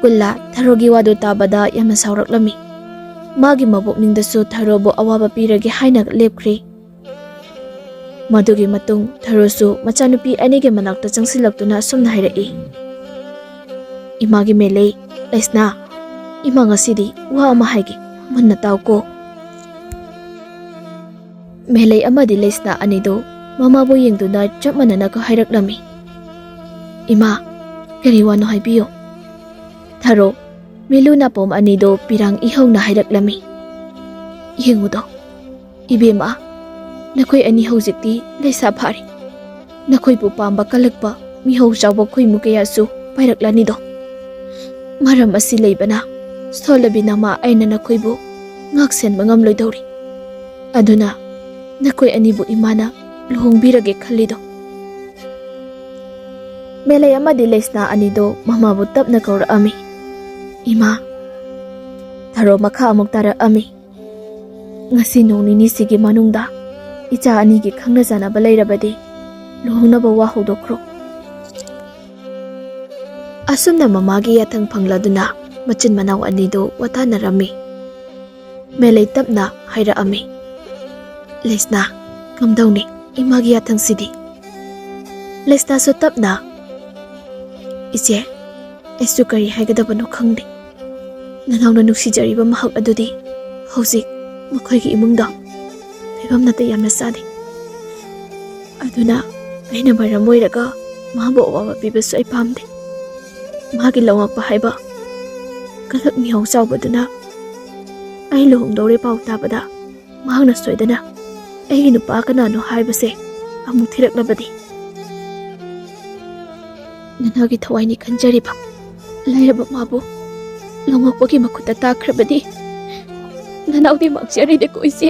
ꯀꯨꯜꯂꯥ ꯊꯔꯣꯒꯤ ꯋꯥꯗꯨ ꯇꯥꯕꯗ ꯌꯥꯝꯅ ꯁꯥꯎꯔꯛꯂꯝꯃꯤ꯫ ꯃꯥꯒꯤ ꯃꯕꯣꯛꯅꯤꯡꯗꯁꯨ ꯊꯔꯣꯕꯨ ꯑꯋꯥꯕ ꯄꯤꯔꯒꯦ ꯍꯥꯏꯅ ꯂꯦꯞꯈ꯭ꯔꯦ꯫ ꯃꯗꯨꯒꯤ ꯃꯇꯨꯡ ꯊꯔꯣꯁꯨ ꯃꯆꯥꯅꯨꯄꯤ ꯑꯅꯤꯒꯤ ꯃꯅꯥꯛꯇ ꯆꯪꯁꯤꯜꯂꯛꯇꯨꯅ ꯑꯁꯨꯝꯅ ꯍꯥꯏꯔꯛꯏ, "ꯏꯃꯥꯒꯤ ꯃꯦꯂꯩ, ꯂꯩꯁꯅꯥ, ꯏꯃꯥ ꯉꯁꯤꯗꯤ ꯋꯥ ꯑꯃ ꯍꯥꯏꯒꯦ, ꯃꯨꯟꯅ ꯇꯥꯎꯀꯣ꯫" ꯃꯦꯂꯩ ꯑꯃꯗꯤ ꯂꯩꯁꯅꯥ ꯑꯅꯤꯗꯨ ꯃꯃꯥꯕꯨ ꯌꯦꯡꯗꯨꯅ ꯆꯞ ꯃꯥꯟꯅꯅꯒ ꯍꯥꯏꯔꯛꯂꯝꯃꯤ, "ꯏꯃꯥ, ꯀꯔꯤ ꯋꯥꯅꯣ ꯍꯥꯏꯕꯤꯌꯨ?" ꯊꯔꯣ, ꯃꯤꯂꯨ ꯅꯥꯄꯣꯝ ꯑꯅꯤꯗꯨ ꯄꯤꯔꯥꯡ ꯏꯍꯧꯅ ꯍꯥꯏꯔꯛꯂꯝꯃꯤ, "ꯌꯦꯡꯉꯨꯗꯣ, ꯏꯕꯦꯝꯃ, ꯅꯈꯣꯏ ꯑꯅꯤ ꯍꯧꯖꯤꯛꯇꯤ ꯂꯩꯁꯥ ꯐꯥꯔꯦ꯫ ꯅꯈꯣꯏꯕꯨ ꯄꯥꯝꯕ ꯀꯜꯂꯛꯄ ꯃꯤꯍꯧ ꯆꯥꯎꯕ ꯈꯣꯏꯃꯨ ꯀꯌꯥꯁꯨ ꯄꯥꯏꯔꯛꯂꯅꯤꯗꯣ꯫ ꯃꯔꯝ ꯑꯁꯤ ꯂꯩꯕꯅ ꯁꯣꯜꯂꯕꯤ ꯅꯃꯥ ꯑꯩꯅ ꯅꯈꯣꯏꯕꯨ ꯉꯥꯛ ꯁꯦꯟꯕ ꯉꯝꯂꯣꯏꯗꯧꯔꯤ꯫ ꯑꯗꯨꯅ ꯅꯈꯣꯏ ꯑꯅꯤꯕꯨ ꯏꯃꯥꯅ ꯂꯨꯍꯣꯡꯕꯤꯔꯒꯦ ꯈꯜꯂꯤꯗꯣ꯫" ꯃꯦꯂꯩ ꯑꯃꯗꯤ ꯂꯩꯁꯅꯥ ꯑꯅꯤꯗꯣ ꯃꯃꯥꯕꯨ ꯇꯞꯅ ꯀꯧꯔꯛꯑꯝꯃꯤ, "ꯏꯃꯥ꯫" ꯊꯔꯣ ꯃꯈꯥ ꯑꯃꯨꯛ ꯇꯥꯔꯛꯑꯝꯃꯤ, "ꯉꯁꯤ ꯅꯣꯡ ꯅꯤꯅꯤꯁꯤꯒꯤ ꯃꯅꯨꯡꯗ ꯏꯆꯥ ꯑꯅꯤꯒꯤ ꯈꯪꯅ ꯆꯥꯟꯅꯕ ꯂꯩꯔꯕꯗꯤ ꯂꯨꯍꯣꯡꯅꯕ ꯋꯥ ꯍꯧꯗꯣꯛꯈ꯭ꯔꯣ꯫" ꯑꯁꯨꯝꯅ ꯃꯃꯥꯒꯤ ꯌꯥꯊꯪ ꯐꯪꯂꯗꯨꯅ ꯃꯆꯤꯟ ꯃꯅꯥꯎ ꯑꯅꯤꯗꯨ ꯋꯥꯇꯥꯅꯔꯝꯃꯤ꯫ ꯃꯦꯂꯩ ꯇꯞꯅ ꯍꯥꯏꯔꯛꯑꯝꯃꯤ, "ꯂꯩꯁꯅꯥ, ꯀꯝꯗꯧꯅꯤ ꯏꯃꯥꯒꯤ ꯌꯥꯊꯪꯁꯤꯗꯤ?" ꯂꯩꯁꯅꯥꯁꯨ ꯇꯞꯅ, "ꯏꯆꯦ, ꯑꯩꯁꯨ ꯀꯔꯤ ꯍꯥꯏꯒꯗꯕꯅꯣ ꯈꯪꯗꯦ꯫ ꯅꯅꯥꯎꯅ ꯅꯨꯡꯁꯤꯖꯔꯤꯕ ꯃꯍꯥꯛ ꯑꯗꯨꯗꯤ ꯍꯧꯖꯤꯛ ꯃꯈꯣꯏꯒꯤ ꯏꯃꯨꯡꯗ ꯐꯤꯕꯝ ꯅꯥꯇꯩ ꯌꯥꯝꯅ ꯆꯥꯗꯦ꯫ ꯑꯗꯨꯅ ꯑꯩꯅ ꯃꯔꯝ ꯑꯣꯏꯔꯒ ꯃꯥꯕꯨ ꯑꯋꯥꯕ ꯄꯤꯕꯁꯨ ꯑꯩ ꯄꯥꯝꯗꯦ꯫ ꯃꯥꯒꯤ ꯂꯧꯉꯛꯄ ꯍꯥꯏꯕ ꯀꯂꯛ ꯃꯤꯍꯧ ꯆꯥꯎꯕꯗꯨꯅ ꯑꯩ ꯂꯨꯍꯣꯡꯗꯧꯔꯦ ꯄꯥꯎ ꯇꯥꯕꯗ ꯃꯍꯥꯛꯅ ꯁꯣꯏꯗꯅ ꯑꯩꯒꯤ ꯅꯨꯄꯥ ꯀꯅꯥꯅꯣ ꯍꯥꯏꯕꯁꯦ ꯑꯃꯨꯛ ꯊꯤꯔꯛꯂꯕꯗꯤ꯫ ꯅꯅꯥꯎꯒꯤ ꯊꯋꯥꯏꯅꯤ ꯈꯟꯖꯔꯤꯕ ꯂꯥꯏꯔꯕ ꯃꯥꯕꯨ ꯂꯧꯉꯛꯄꯒꯤ ꯃꯈꯨꯠꯇ ꯇꯥꯈ꯭ꯔꯕꯗꯤ ꯅꯅꯥꯎꯗꯤ ꯃꯥꯡꯖꯔꯦꯅꯦꯀꯣ ꯏꯆꯦ꯫"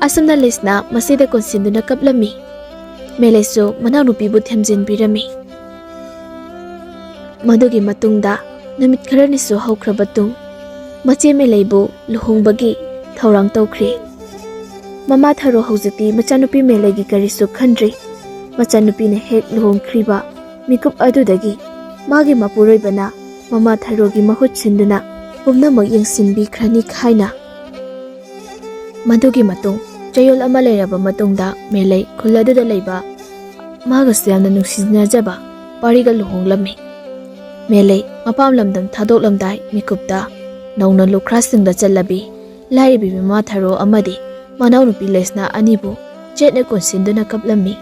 ꯑꯁꯨꯝꯅ ꯂꯩꯁꯅꯥ ꯃꯁꯤꯗ ꯀꯣꯟꯁꯤꯟꯗꯨꯅ ꯀꯞꯂꯝꯃꯤ꯫ ꯃꯦꯂꯩꯁꯨ ꯃꯅꯥꯎꯅꯨꯄꯤꯕꯨ ꯊꯦꯝꯖꯤꯟꯕꯤꯔꯝꯃꯤ꯫ ꯃꯗꯨꯒꯤ ꯃꯇꯨꯡꯗ ꯅꯨꯃꯤꯠ ꯈꯔꯅꯤꯁꯨ ꯍꯧꯈ꯭ꯔꯕ ꯇꯨꯡ, ꯃꯆꯦ ꯃꯦꯂꯩꯕꯨ ꯂꯨꯍꯣꯡꯕꯒꯤ ꯊꯧꯔꯥꯡ ꯇꯧꯈ꯭ꯔꯤ꯫ ꯃꯃꯥ ꯊꯔꯣ ꯍꯧꯖꯤꯛꯇꯤ ꯃꯆꯥꯅꯨꯄꯤ ꯃꯦꯂꯩꯒꯤ ꯀꯔꯤꯁꯨ ꯈꯟꯗ꯭ꯔꯤ꯫ ꯃꯆꯥꯅꯨꯄꯤꯅ ꯍꯦꯛ ꯂꯨꯍꯣꯡꯈ꯭ꯔꯤꯕ ꯃꯤꯀꯨꯞ ꯑꯗꯨꯗꯒꯤ ꯃꯥꯒꯤ ꯃꯄꯨꯔꯣꯏꯕꯅ ꯃꯃꯥ ꯊꯔꯣꯒꯤ ꯃꯍꯨꯠ ꯁꯤꯟꯗꯨꯅ ꯄꯨꯝꯅꯃꯛ ꯌꯦꯡꯁꯤꯟꯕꯤꯈ꯭ꯔꯅꯤ ꯈꯥꯏꯅ꯫ ꯃꯗꯨꯒꯤ ꯃꯇꯨꯡ ꯆꯌꯣꯜ ꯑꯃ ꯂꯩꯔꯕ ꯃꯇꯨꯡꯗ ꯃꯦꯂꯩ ꯈꯨꯜ ꯑꯗꯨꯗ ꯂꯩꯕ ꯃꯥꯒꯁꯨ ꯌꯥꯝꯅ ꯅꯨꯡꯁꯤꯅꯖꯕ ꯄꯥꯔꯤꯒ ꯂꯨꯍꯣꯡꯂꯝꯃꯤ꯫ ꯃꯦꯂꯩ ꯃꯄꯥꯝ ꯂꯝꯗꯝ ꯊꯥꯗꯣꯛꯂꯝꯗꯥꯏ ꯃꯤꯀꯨꯞꯇ ꯅꯧꯅ ꯂꯨꯈ꯭ꯔꯥꯁꯤꯡꯗ ꯆꯠꯂꯕꯤ ꯂꯥꯏꯔꯕꯤ ꯃꯃꯥ ꯊꯔꯣ ꯑꯃꯗꯤ ꯃꯅꯥꯎꯅꯨꯄꯤ ꯂꯩꯁꯅꯥ ꯑꯅꯤꯕꯨ ꯆꯦꯠꯅ ꯀꯣꯟꯁꯤꯟꯗꯨꯅ ꯀꯞꯂꯝꯃꯤ꯫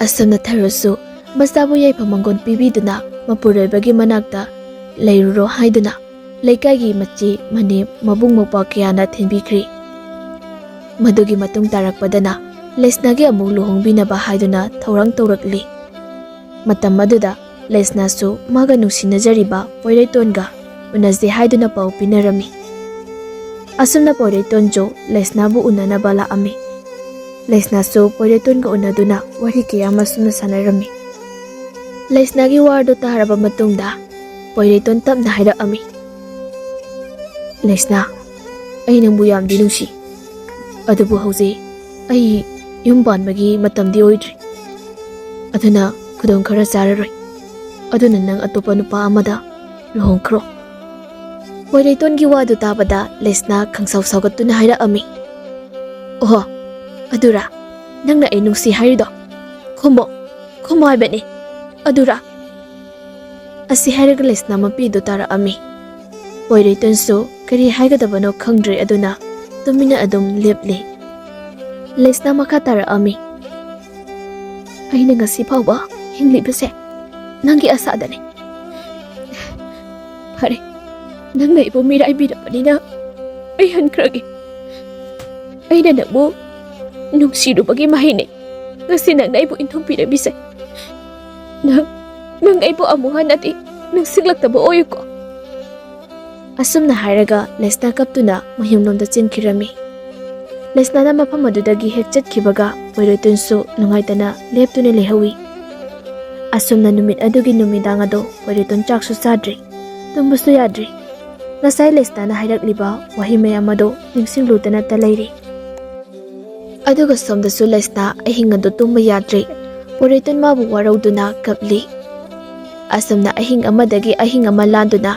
ꯑꯁꯨꯝꯅ ꯊꯔꯣꯁꯨ ꯃꯆꯥꯕꯨ ꯌꯥꯏꯐ ꯃꯪꯒꯣꯜ ꯄꯤꯕꯤꯗꯨꯅ ꯃꯄꯨꯔꯣꯏꯕꯒꯤ ꯃꯅꯥꯛꯇ ꯂꯩꯔꯨꯔꯣ ꯍꯥꯏꯗꯨꯅ ꯂꯩꯀꯥꯏꯒꯤ ꯃꯆꯦ ꯃꯅꯦ ꯃꯕꯨꯡ ꯃꯧꯄ꯭ꯋꯥ ꯀꯌꯥꯅ ꯊꯤꯟꯕꯤꯈ꯭ꯔꯤ꯫ ꯃꯗꯨꯒꯤ ꯃꯇꯨꯡ ꯇꯥꯔꯛꯄꯗꯅ ꯂꯩꯁꯅꯥꯒꯤ ꯑꯃꯨꯛ ꯂꯨꯍꯣꯡꯕꯤꯅꯕ ꯍꯥꯏꯗꯨꯅ ꯊꯧꯔꯥꯡ ꯇꯧꯔꯛꯂꯤ꯫ ꯃꯇꯝ ꯑꯗꯨꯗ ꯂꯩꯁꯅꯥꯁꯨ ꯃꯥꯒ ꯅꯨꯡꯁꯤꯅꯖꯔꯤꯕ ꯄꯣꯏꯔꯩꯇꯣꯟꯒ ꯎꯅꯁꯦ ꯍꯥꯏꯗꯨꯅ ꯄꯥꯎ ꯄꯤꯅꯔꯝꯃꯤ꯫ ꯑꯁꯨꯝꯅ ꯄꯣꯏꯔꯩꯇꯣꯟꯁꯨ ꯂꯩꯁꯅꯥꯕꯨ ꯎꯅꯅꯕ ꯂꯥꯛꯑꯝꯃꯤ꯫ ꯂꯩꯁꯅꯥꯁꯨ ꯄꯣꯏꯔꯩꯇꯣꯟꯒ ꯎꯅꯗꯨꯅ ꯋꯥꯔꯤ ꯀꯌꯥ ꯑꯃ ꯁꯨꯝꯅ ꯁꯥꯟꯅꯔꯝꯃꯤ꯫ ꯂꯩꯁꯅꯥꯒꯤ ꯋꯥꯗꯨ ꯇꯥꯔꯕ ꯃꯇꯨꯡꯗ ꯄꯣꯏꯔꯩꯇꯣꯟ ꯇꯞꯅ ꯍꯥꯏꯔꯛꯑꯝꯃꯤ, "ꯂꯩꯁꯅꯥ, ꯑꯩ ꯅꯪꯕꯨ ꯌꯥꯝꯗꯤ ꯅꯨꯡꯁꯤ, ꯑꯗꯨꯕꯨ ꯍꯧꯖꯤꯛ ꯑꯩ ꯌꯨꯝ ꯄꯥꯟꯕꯒꯤ ꯃꯇꯝꯗꯤ ꯑꯣꯏꯗ꯭ꯔꯤ, ꯑꯗꯨꯅ ꯈꯨꯗꯣꯡ ꯈꯔ ꯆꯥꯔꯔꯣꯏ꯫ ꯑꯗꯨꯅ ꯅꯪ ꯑꯇꯣꯞꯄ ꯅꯨꯄꯥ ꯑꯃꯗ ꯂꯨꯍꯣꯡꯈ꯭ꯔꯣ꯫" ꯄꯣꯏꯔꯩꯇꯣꯟꯒꯤ ꯋꯥꯗꯨ ꯇꯥꯕꯗ ꯂꯩꯁꯅꯥ ꯈꯪꯁꯥꯎ ꯁꯥꯎꯒꯠꯇꯨꯅ ꯍꯥꯏꯔꯛꯑꯝꯃꯤ, "ꯑꯣꯍꯣ, ꯑꯗꯨꯔꯥ ꯅꯪꯅ ꯑꯩ ꯅꯨꯡꯁꯤ ꯍꯥꯏꯔꯤꯗꯣ? ꯈꯨꯝꯃꯣ, ꯈꯨꯝꯃꯣ ꯍꯥꯏꯕꯅꯤ, ꯑꯗꯨꯔꯥ?" ꯑꯁꯤ ꯍꯥꯏꯔꯒ ꯂꯩꯁꯅꯥ ꯃꯄꯤꯗꯨ ꯇꯥꯔꯛꯑꯝꯃꯤ꯫ ꯄꯣꯏꯔꯩꯇꯣꯟꯁꯨ ꯀꯔꯤ ꯍꯥꯏꯒꯗꯕꯅꯣ ꯈꯪꯗ꯭ꯔꯦ, ꯑꯗꯨꯅ ꯇꯨꯃꯤꯟꯅ ꯑꯗꯨꯝ ꯂꯦꯞꯂꯤ꯫ ꯂꯩꯁꯅꯥ ꯃꯈꯥ ꯇꯥꯔꯛꯑꯝꯃꯤ, "ꯑꯩꯅ ꯉꯁꯤ ꯐꯥꯎꯕ ꯍꯤꯡꯂꯤꯕꯁꯦ ꯅꯪꯒꯤ ꯑꯁꯥꯗꯅꯤ꯫ ꯐꯔꯦ, ꯅꯪꯅ ꯑꯩꯕꯨ ꯃꯤꯔꯥꯏꯕꯤꯔꯕꯅꯤꯅ ꯑꯩ ꯍꯟꯈ꯭ꯔꯒꯦ꯫ ꯑꯩꯅ ꯅꯪꯕꯨ ꯅꯨꯡꯁꯤꯔꯨꯕꯒꯤ ꯃꯍꯩꯅꯤ ꯉꯁꯤ ꯅꯪꯅ ꯑꯩꯕꯨ ꯏꯟꯊꯣꯛꯄꯤꯔꯝꯃꯤꯁꯦ꯫ ꯅꯪ, ꯅꯪ ꯑꯩꯕꯨ ꯑꯃꯨꯛ ꯍꯟꯅꯗꯤ ꯅꯤꯡꯁꯤꯡꯂꯛꯇꯕ ꯑꯣꯏꯌꯨꯀꯣ꯫" ꯑꯁꯨꯝꯅ ꯍꯥꯏꯔꯒ ꯂꯩꯁꯅꯥ ꯀꯞꯇꯨꯅ ꯃꯌꯨꯝꯂꯣꯝꯗ ꯆꯦꯟꯈꯤꯔꯝꯃꯤ꯫ ꯂꯩꯁꯅꯥꯅ ꯃꯐꯝ ꯑꯗꯨꯗꯒꯤ ꯍꯦꯛ ꯆꯠꯈꯤꯕꯒ ꯄꯣꯏꯔꯩꯇꯣꯟꯁꯨ ꯅꯨꯡꯉꯥꯏꯇꯅ ꯂꯦꯞꯇꯨꯅ ꯂꯩꯍꯧꯏ꯫ ꯑꯁꯨꯝꯅ ꯅꯨꯃꯤꯠ ꯑꯗꯨꯒꯤ ꯅꯨꯃꯤꯗꯥꯡ ꯑꯗꯨ ꯄꯣꯏꯔꯩꯇꯣꯟ ꯆꯥꯛꯁꯨ ꯆꯥꯗ꯭ꯔꯤ꯫ ꯇꯨꯝꯕꯁꯨ ꯌꯥꯗ꯭ꯔꯤ꯫ ꯉꯁꯥꯏ ꯂꯩꯁꯅꯥꯅ ꯍꯥꯏꯔꯛꯂꯤꯕ ꯋꯥꯍꯩ ꯃꯌꯥꯝ ꯑꯗꯨ ꯅꯤꯡꯁꯤꯡꯂꯨꯗꯅꯇ ꯂꯩꯔꯤ꯫ ꯑꯗꯨꯒ ꯁꯣꯝꯗꯁꯨ ꯂꯩꯁꯅꯥ ꯑꯍꯤꯡ ꯑꯗꯨ ꯇꯨꯝꯕ ꯌꯥꯗ꯭ꯔꯤ꯫ ꯄꯣꯔꯩꯇꯣꯟ ꯃꯥꯕꯨ ꯋꯥꯔꯧꯗꯨꯅ ꯀꯞꯂꯤ꯫ ꯑꯁꯨꯝꯅ ꯑꯍꯤꯡ ꯑꯃꯗꯒꯤ ꯑꯍꯤꯡ ꯑꯃ ꯂꯥꯟꯗꯨꯅ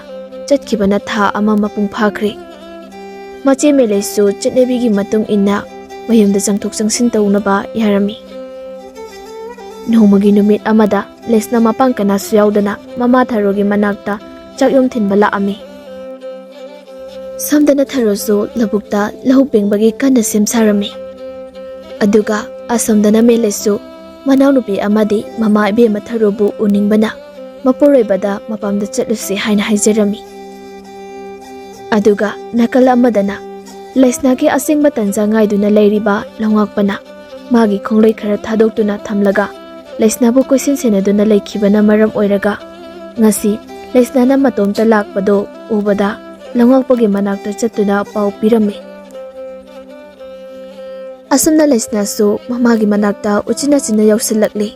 ꯆꯠꯈꯤꯕꯅ ꯊꯥ ꯑꯃ ꯃꯄꯨꯡ ꯐꯥꯈ꯭ꯔꯦ꯫ ꯃꯆꯦ ꯃꯦꯂꯩꯁꯨ ꯆꯠꯅꯕꯤꯒꯤ ꯃꯇꯨꯡ ꯏꯟꯅ ꯃꯌꯨꯝꯗ ꯆꯪꯊꯣꯛ ꯆꯪꯁꯤꯟ ꯇꯧꯅꯕ ꯌꯥꯔꯝꯃꯤ꯫ ꯅꯣꯡꯃꯒꯤ ꯅꯨꯃꯤꯠ ꯑꯃꯗ ꯂꯩꯁꯅꯥ ꯃꯄꯥꯡ ꯀꯅꯥꯁꯨ ꯌꯥꯎꯗꯅ ꯃꯃꯥ ꯊꯔꯣꯒꯤ ꯃꯅꯥꯛꯇ ꯆꯥꯛꯌꯨꯝ ꯊꯤꯟꯕ ꯂꯥꯛꯑꯝꯃꯤ꯫ ꯁꯣꯝꯗꯅ ꯊꯔꯣꯁꯨ ꯂꯧꯕꯨꯛꯇ ꯂꯧ ꯄꯦꯡꯕꯒꯤ ꯀꯟꯅ ꯁꯦꯝ ꯁꯥꯔꯝꯃꯤ꯫ ꯑꯗꯨꯒ ꯑꯁꯣꯝꯗꯅ ꯃꯦꯂꯩꯁꯨ ꯃꯅꯥꯎꯅꯨꯄꯤ ꯑꯃꯗꯤ ꯃꯃꯥ ꯏꯕꯦꯝꯃ ꯊꯔꯣꯕꯨ ꯎꯅꯤꯡꯕꯅ ꯃꯄꯨꯔꯣꯏꯕꯗ ꯃꯄꯥꯝꯗ ꯆꯠꯂꯨꯁꯤ ꯍꯥꯏꯅ ꯍꯥꯏꯖꯔꯝꯃꯤ꯫ ꯑꯗꯨꯒ ꯅꯥꯀꯜ ꯑꯃꯗꯅ ꯂꯩꯁꯅꯥꯒꯤ ꯑꯁꯦꯡꯕ ꯇꯟꯖꯥ ꯉꯥꯏꯗꯨꯅ ꯂꯩꯔꯤꯕ ꯂꯧꯉꯥꯛꯄꯅ ꯃꯥꯒꯤ ꯈꯣꯡꯂꯩ ꯈꯔ ꯊꯥꯗꯣꯛꯇꯨꯅ ꯊꯝꯂꯒ ꯂꯩꯁꯅꯥꯕꯨ ꯀꯣꯏꯁꯦꯟ ꯁꯦꯟꯅꯗꯨꯅ ꯂꯩꯈꯤꯕꯅ ꯃꯔꯝ ꯑꯣꯏꯔꯒ ꯉꯁꯤ ꯂꯩꯁꯅꯥꯅ ꯃꯇꯣꯝꯇ ꯂꯥꯛꯄꯗꯨ ꯎꯕꯗ ꯂꯧꯉꯥꯛꯄꯒꯤ ꯃꯅꯥꯛꯇ ꯆꯠꯇꯨꯅ ꯄꯥꯎ ꯄꯤꯔꯝꯃꯤ꯫ ꯑꯁꯨꯝꯅ ꯂꯩꯁꯅꯥꯁꯨ ꯃꯃꯥꯒꯤ ꯃꯅꯥꯛꯇ ꯎꯆꯤꯟ ꯅꯥꯆꯤꯟꯅ ꯌꯧꯁꯤꯜꯂꯛꯂꯤ꯫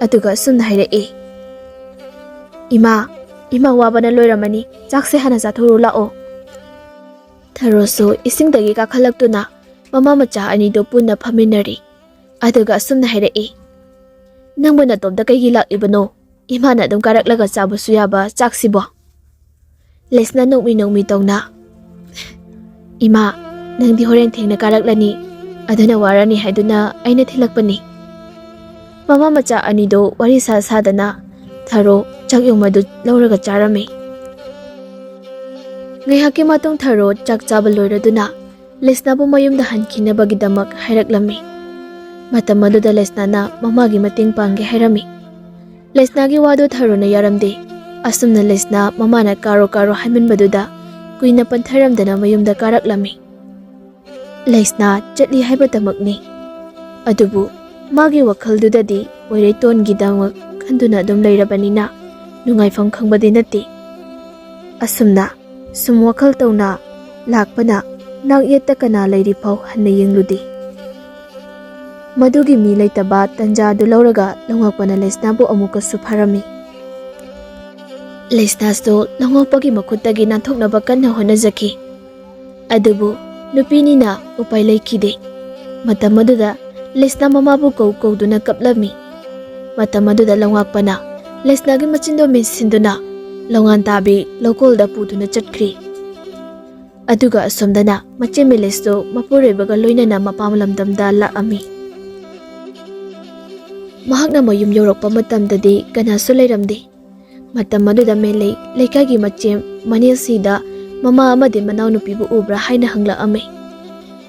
ꯑꯗꯨꯒ ꯑꯁꯨꯝꯅ ꯍꯥꯏꯔꯛꯏ, "ꯏꯃꯥ, ꯏꯃꯥ ꯋꯥꯕꯅ ꯂꯣꯏꯔꯝꯃꯅꯤ, ꯆꯥꯛꯁꯦ ꯍꯥꯟꯅ ꯆꯥꯊꯣꯛꯎꯔꯨ ꯂꯥꯛꯑꯣ꯫" ꯊꯔꯣꯁꯨ ꯏꯁꯤꯡꯗꯒꯤ ꯀꯥꯈꯠꯂꯛꯇꯨꯅ ꯃꯃꯥ ꯃꯆꯥ ꯑꯅꯤꯗꯨ ꯄꯨꯟꯅ ꯐꯝꯃꯤꯟꯅꯔꯤ꯫ ꯑꯗꯨꯒ ꯑꯁꯨꯝꯅ ꯍꯥꯏꯔꯛꯏ, "ꯅꯪꯕꯨ ꯅꯇꯣꯝꯇ ꯀꯩꯒꯤ ꯂꯥꯛꯂꯤꯕꯅꯣ? ꯏꯃꯥꯅ ꯑꯗꯨꯝ ꯀꯥꯔꯛꯂꯒ ꯆꯥꯕꯁꯨ ꯌꯥꯕ ꯆꯥꯛꯁꯤꯕꯣ?" ꯂꯩꯁꯅꯥ ꯅꯣꯛꯃꯤ ꯅꯣꯛꯃꯤ ꯇꯧꯅ, "ꯏꯃꯥ, ꯅꯪꯗꯤ ꯍꯣꯔꯦꯟ ꯊꯦꯡꯅ ꯀꯥꯔꯛꯂꯅꯤ, ꯑꯗꯨꯅ ꯋꯥꯔꯅꯤ ꯍꯥꯏꯗꯨꯅ ꯑꯩꯅ ꯊꯤꯜꯂꯛꯄꯅꯤ꯫" ꯃꯃꯥ ꯃꯆꯥ ꯑꯅꯤꯗꯨ ꯋꯥꯔꯤ ꯁꯥ ꯁꯥꯗꯅ ꯊꯔꯣ ꯆꯥꯛꯌꯨꯝ ꯑꯗꯨ ꯂꯧꯔꯒ ꯆꯥꯔꯝꯃꯤ꯫ ꯉꯥꯏꯍꯥꯛꯀꯤ ꯃꯇꯨꯡ ꯊꯔꯣ ꯆꯥꯛ ꯆꯥꯕ ꯂꯣꯏꯔꯗꯨꯅ ꯂꯩꯁꯅꯥꯕꯨ ꯃꯌꯨꯝꯗ ꯍꯟꯈꯤꯅꯕꯒꯤꯗꯃꯛ ꯍꯥꯏꯔꯛꯂꯝꯃꯤ꯫ ꯃꯇꯝ ꯑꯗꯨꯗ ꯂꯩꯁꯅꯥꯅ ꯃꯃꯥꯒꯤ ꯃꯇꯦꯡ ꯄꯥꯡꯒꯦ ꯍꯥꯏꯔꯝꯃꯤ꯫ ꯂꯩꯁꯅꯥꯒꯤ ꯋꯥꯗꯨ ꯊꯔꯣꯅ ꯌꯥꯔꯝꯗꯦ꯫ ꯑꯁꯨꯝꯅ ꯂꯩꯁꯅꯥ ꯃꯃꯥꯅ ꯀꯥꯔꯣ ꯀꯥꯔꯣ ꯍꯥꯏꯃꯟꯕꯗꯨꯗ ꯀꯨꯏꯅ ꯄꯟꯊꯔꯝꯗꯅ ꯃꯌꯨꯝꯗ ꯀꯥꯔꯛꯂꯝꯃꯤ꯫ ꯂꯩꯁꯅꯥ ꯆꯠꯂꯤ ꯍꯥꯏꯕꯇꯃꯛꯅꯤ꯫ ꯑꯗꯨꯕꯨ ꯃꯥꯒꯤ ꯋꯥꯈꯜꯗꯨꯗꯗꯤ ꯄꯣꯏꯔꯩꯇꯣꯟꯒꯤꯗꯃꯛ ꯈꯟꯗꯨꯅ ꯑꯗꯨꯝ ꯂꯩꯔꯕꯅꯤꯅ ꯅꯨꯡꯉꯥꯏꯐꯝ ꯈꯪꯕꯗꯤ ꯅꯠꯇꯦ꯫ ꯑꯁꯨꯝꯅ ꯁꯨꯝ ꯋꯥꯈꯜ ꯇꯧꯅ ꯂꯥꯛꯄꯅ ꯅꯥꯛ ꯌꯦꯠꯇ ꯀꯅꯥ ꯂꯩꯔꯤ ꯐꯥꯎ ꯍꯟꯅ ꯌꯦꯡꯂꯨꯗꯦ꯫ ꯃꯗꯨꯒꯤ ꯃꯤ ꯂꯩꯇꯕ ꯇꯟꯖꯥ ꯑꯗꯨ ꯂꯧꯔꯒ ꯂꯧꯉꯥꯛꯄꯅ ꯂꯩꯁꯅꯥꯕꯨ ꯑꯃꯨꯛꯀꯁꯨ ꯐꯥꯔꯝꯃꯤ꯫ ꯂꯩꯁꯅꯥꯁꯨ ꯂꯧꯉꯥꯛꯄꯒꯤ ꯃꯈꯨꯠꯇꯒꯤ ꯅꯥꯟꯊꯣꯛꯅꯕ ꯀꯟꯅ ꯍꯣꯠꯅꯖꯈꯤ꯫ ꯑꯗꯨꯕꯨ ꯅꯨꯄꯤꯅꯤꯅ ꯎꯄꯥꯏ ꯂꯩꯈꯤꯗꯦ꯫ ꯃꯇꯝ ꯑꯗꯨꯗ ꯂꯩꯁꯅꯥ ꯃꯃꯥꯕꯨ ꯀꯧ ꯀꯧꯗꯨꯅ ꯀꯞꯂꯝꯃꯤ꯫ ꯃꯇꯝ ꯑꯗꯨꯗ ꯂꯧꯉꯥꯛꯄꯅ ꯂꯩꯁꯅꯥꯒꯤ ꯃꯆꯤꯟꯗꯣ ꯃꯦꯟꯁꯤꯟꯗꯨꯅ ꯂꯧꯉꯥꯟ ꯇꯥꯕꯤ ꯂꯧꯀꯣꯜꯗ ꯄꯨꯗꯨꯅ ꯆꯠꯈ꯭ꯔꯤ꯫ ꯑꯗꯨꯒ ꯑꯁꯣꯝꯗꯅ ꯃꯆꯦ ꯃꯦꯂꯩꯁꯨ ꯃꯄꯨꯔꯣꯏꯕꯒ ꯂꯣꯏꯅꯅ ꯃꯄꯥꯝ ꯂꯝꯗꯝꯗ ꯂꯥꯛꯑꯝꯃꯤ꯫ ꯃꯍꯥꯛꯅ ꯃꯌꯨꯝ ꯌꯧꯔꯛꯄ ꯃꯇꯝꯗꯗꯤ ꯀꯅꯥꯁꯨ ꯂꯩꯔꯝꯗꯦ꯫ ꯃꯇꯝ ꯑꯗꯨꯗ ꯃꯦꯂꯩ ꯂꯩꯀꯥꯏꯒꯤ ꯃꯆꯦ ꯃꯅꯦꯜꯁꯤꯗ ꯃꯃꯥ ꯑꯃꯗꯤ ꯃꯅꯥꯎꯅꯨꯄꯤꯕꯨ ꯎꯕ꯭ꯔꯥ ꯍꯥꯏꯅ ꯍꯪꯂꯛꯑꯝꯃꯤ꯫